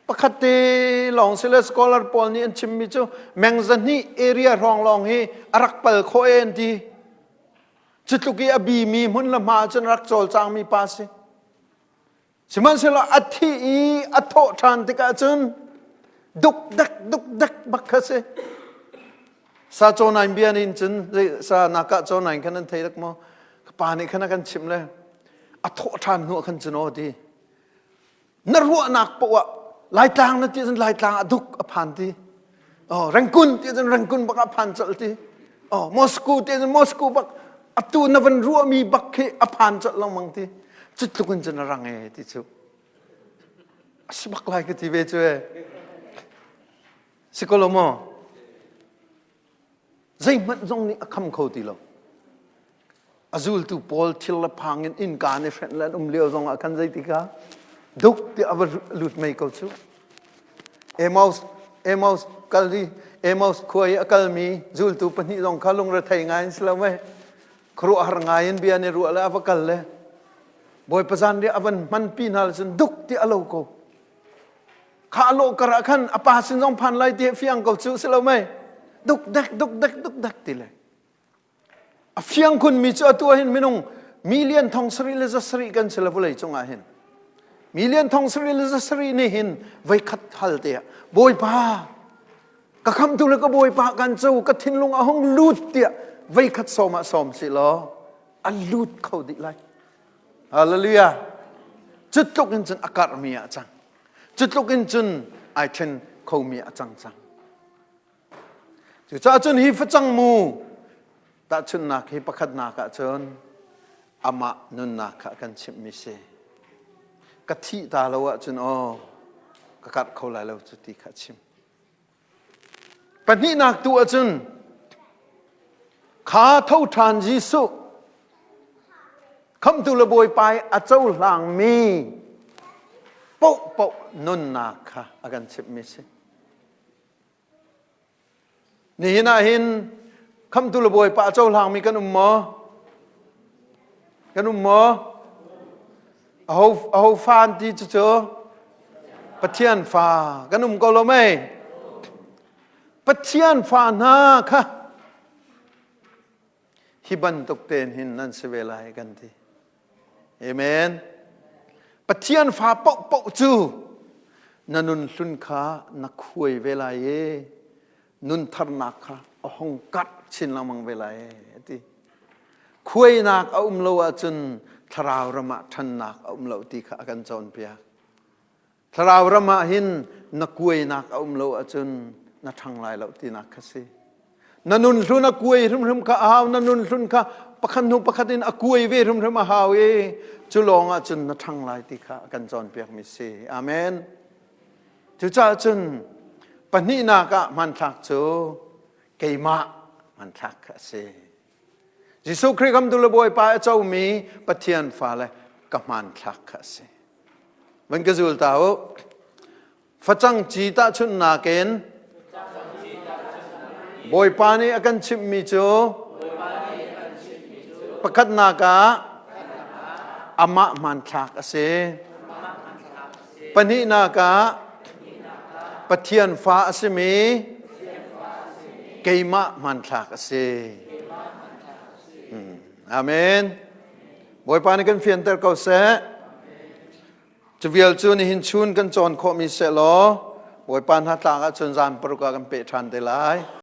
Pakhat te lawng sile scholar pawl nih an chimmi cu meng 200 area hrawng lawng hi a rak pal khawh e an ti. Cu tluk i a bimi hmun le hma cun rak cawlcangmi pa si. Sihmanhsehlaw a thih i a thawh ṭhan tikah cun dukdek dukdek bak kha si. Sa caw nain bia nin cun sa naka caw nain khan an thei rak maw? Ka pa nih khan a kan chimh le a thawh ṭhan hnu ah khan cun aw ti. Na ruahnak poah ah Laitlang na ti cun Laitlang ah duk a phan ti. Oh, Rangoon ti cun Rangoon bak a phan colh ti. Oh, Moscow ti cun Moscow bak atu na van ruahmi bak khi a phan colh lengmang ti. Cu tluk in cun a rang e ti cu. A si bak lai ka ti ve cu e. Si ko lo maw? Zeihmanh zong nih a kham kho ti lo. A zultu pawl thil le phang in innka an i hrenh le an um lio zong ah khan zeitika duk tiah a va lut mei ko cu. Emmaus Emmaus kal i Emmaus khua i a kalmi zultu pahnih zong kha lungrethei ngai in si lo mei khuaruahhar ngai in bia an i ruah le a va kal le Bawipa zanriah a van hmanpi hna le cun duk tiah a lo ko. Kha a lawh kar ah khan a pa sin zong phan lai ti fiang ko cu si lo mei duk dek duk dek duk dek ti le a fiang khun mi cu atu ah hin minung million thong sarih le za sarih kan si le vawlei cung ah hin million thong sarih le za sarih nih hin voikhat hal te ah bawipa ka khamtu le ka bawipa kan co ka thinlung a hung lut tiah voikhat sawm ah sawm si law a lut kho dih lai Hallelujah. Cu tluk in cun a karhmi ah cang. Cu tluk in cun ai ṭhen khomi a cang cang. Cucaah cun hi facang mu tahchunhnak hi pakhatnak ah cun Amah nunnak kha a kan chimhmi si. Ka thih ta lo ahcun aw ka karh kho lai lo cu ti kha a chim. Pahnihnak tu ahcun kha tho ṭhan Jesuh khamtu le Bawipa i a cohlangmi paohpaoh nunnak kha a kan chimhmi si. Nihin ah hin khamtu le Bawipa a cohlangmi kan um maw? Kan um maw? Aho, aho fa an ti cucu? Pathian fa kan um ko lo mei? Pathian fa hna kha hi bantuk tein hin nan si ve lai kan ti. Amen. Pathian fa paohpaoh cu na nun hlun kha na khuai ve lai i nun tharnak kha a hong karh chin lengmang ve lai ti. Khuainak a um lo ahcun thlarau ram ah ṭhannak a um lo ti kha a kan cawnpiak. Thlarau ram ah hin na kuainak a um lo ahcun na ṭhang lai lo tinak kha si. Na nun hlun a kuai hrimhrim kha a hau, na nun hlun kha pakhat hnu pakhat in a kuai ve hrimhrim a hau i cu lawng ah cun na ṭhang lai ti kha a kan cawnpiakmi si. Amen. Cucaah cun pahnihnak ah hmanthlak cu keimah hmanthlak kha a si. Jesuh Khrih kamtu le Bawipa a comi Pathian fale ka hmanthlak kha a si. Van ka zul ta u. Facang ci tahchunhnak in Bawipa nih a kan chimhmi cu pakhatnak ah amah hmanthlak a si. Pahnihnak ah Pathian fa a simi keimah hmanthlak a si. Amen. Bawipa nih kan fianter ko seh. Cu vial cu nihin chun kan cawn khawhmi seh law Bawipa hna tlak ahcun zan paruk ah kan peh ṭhan te lai.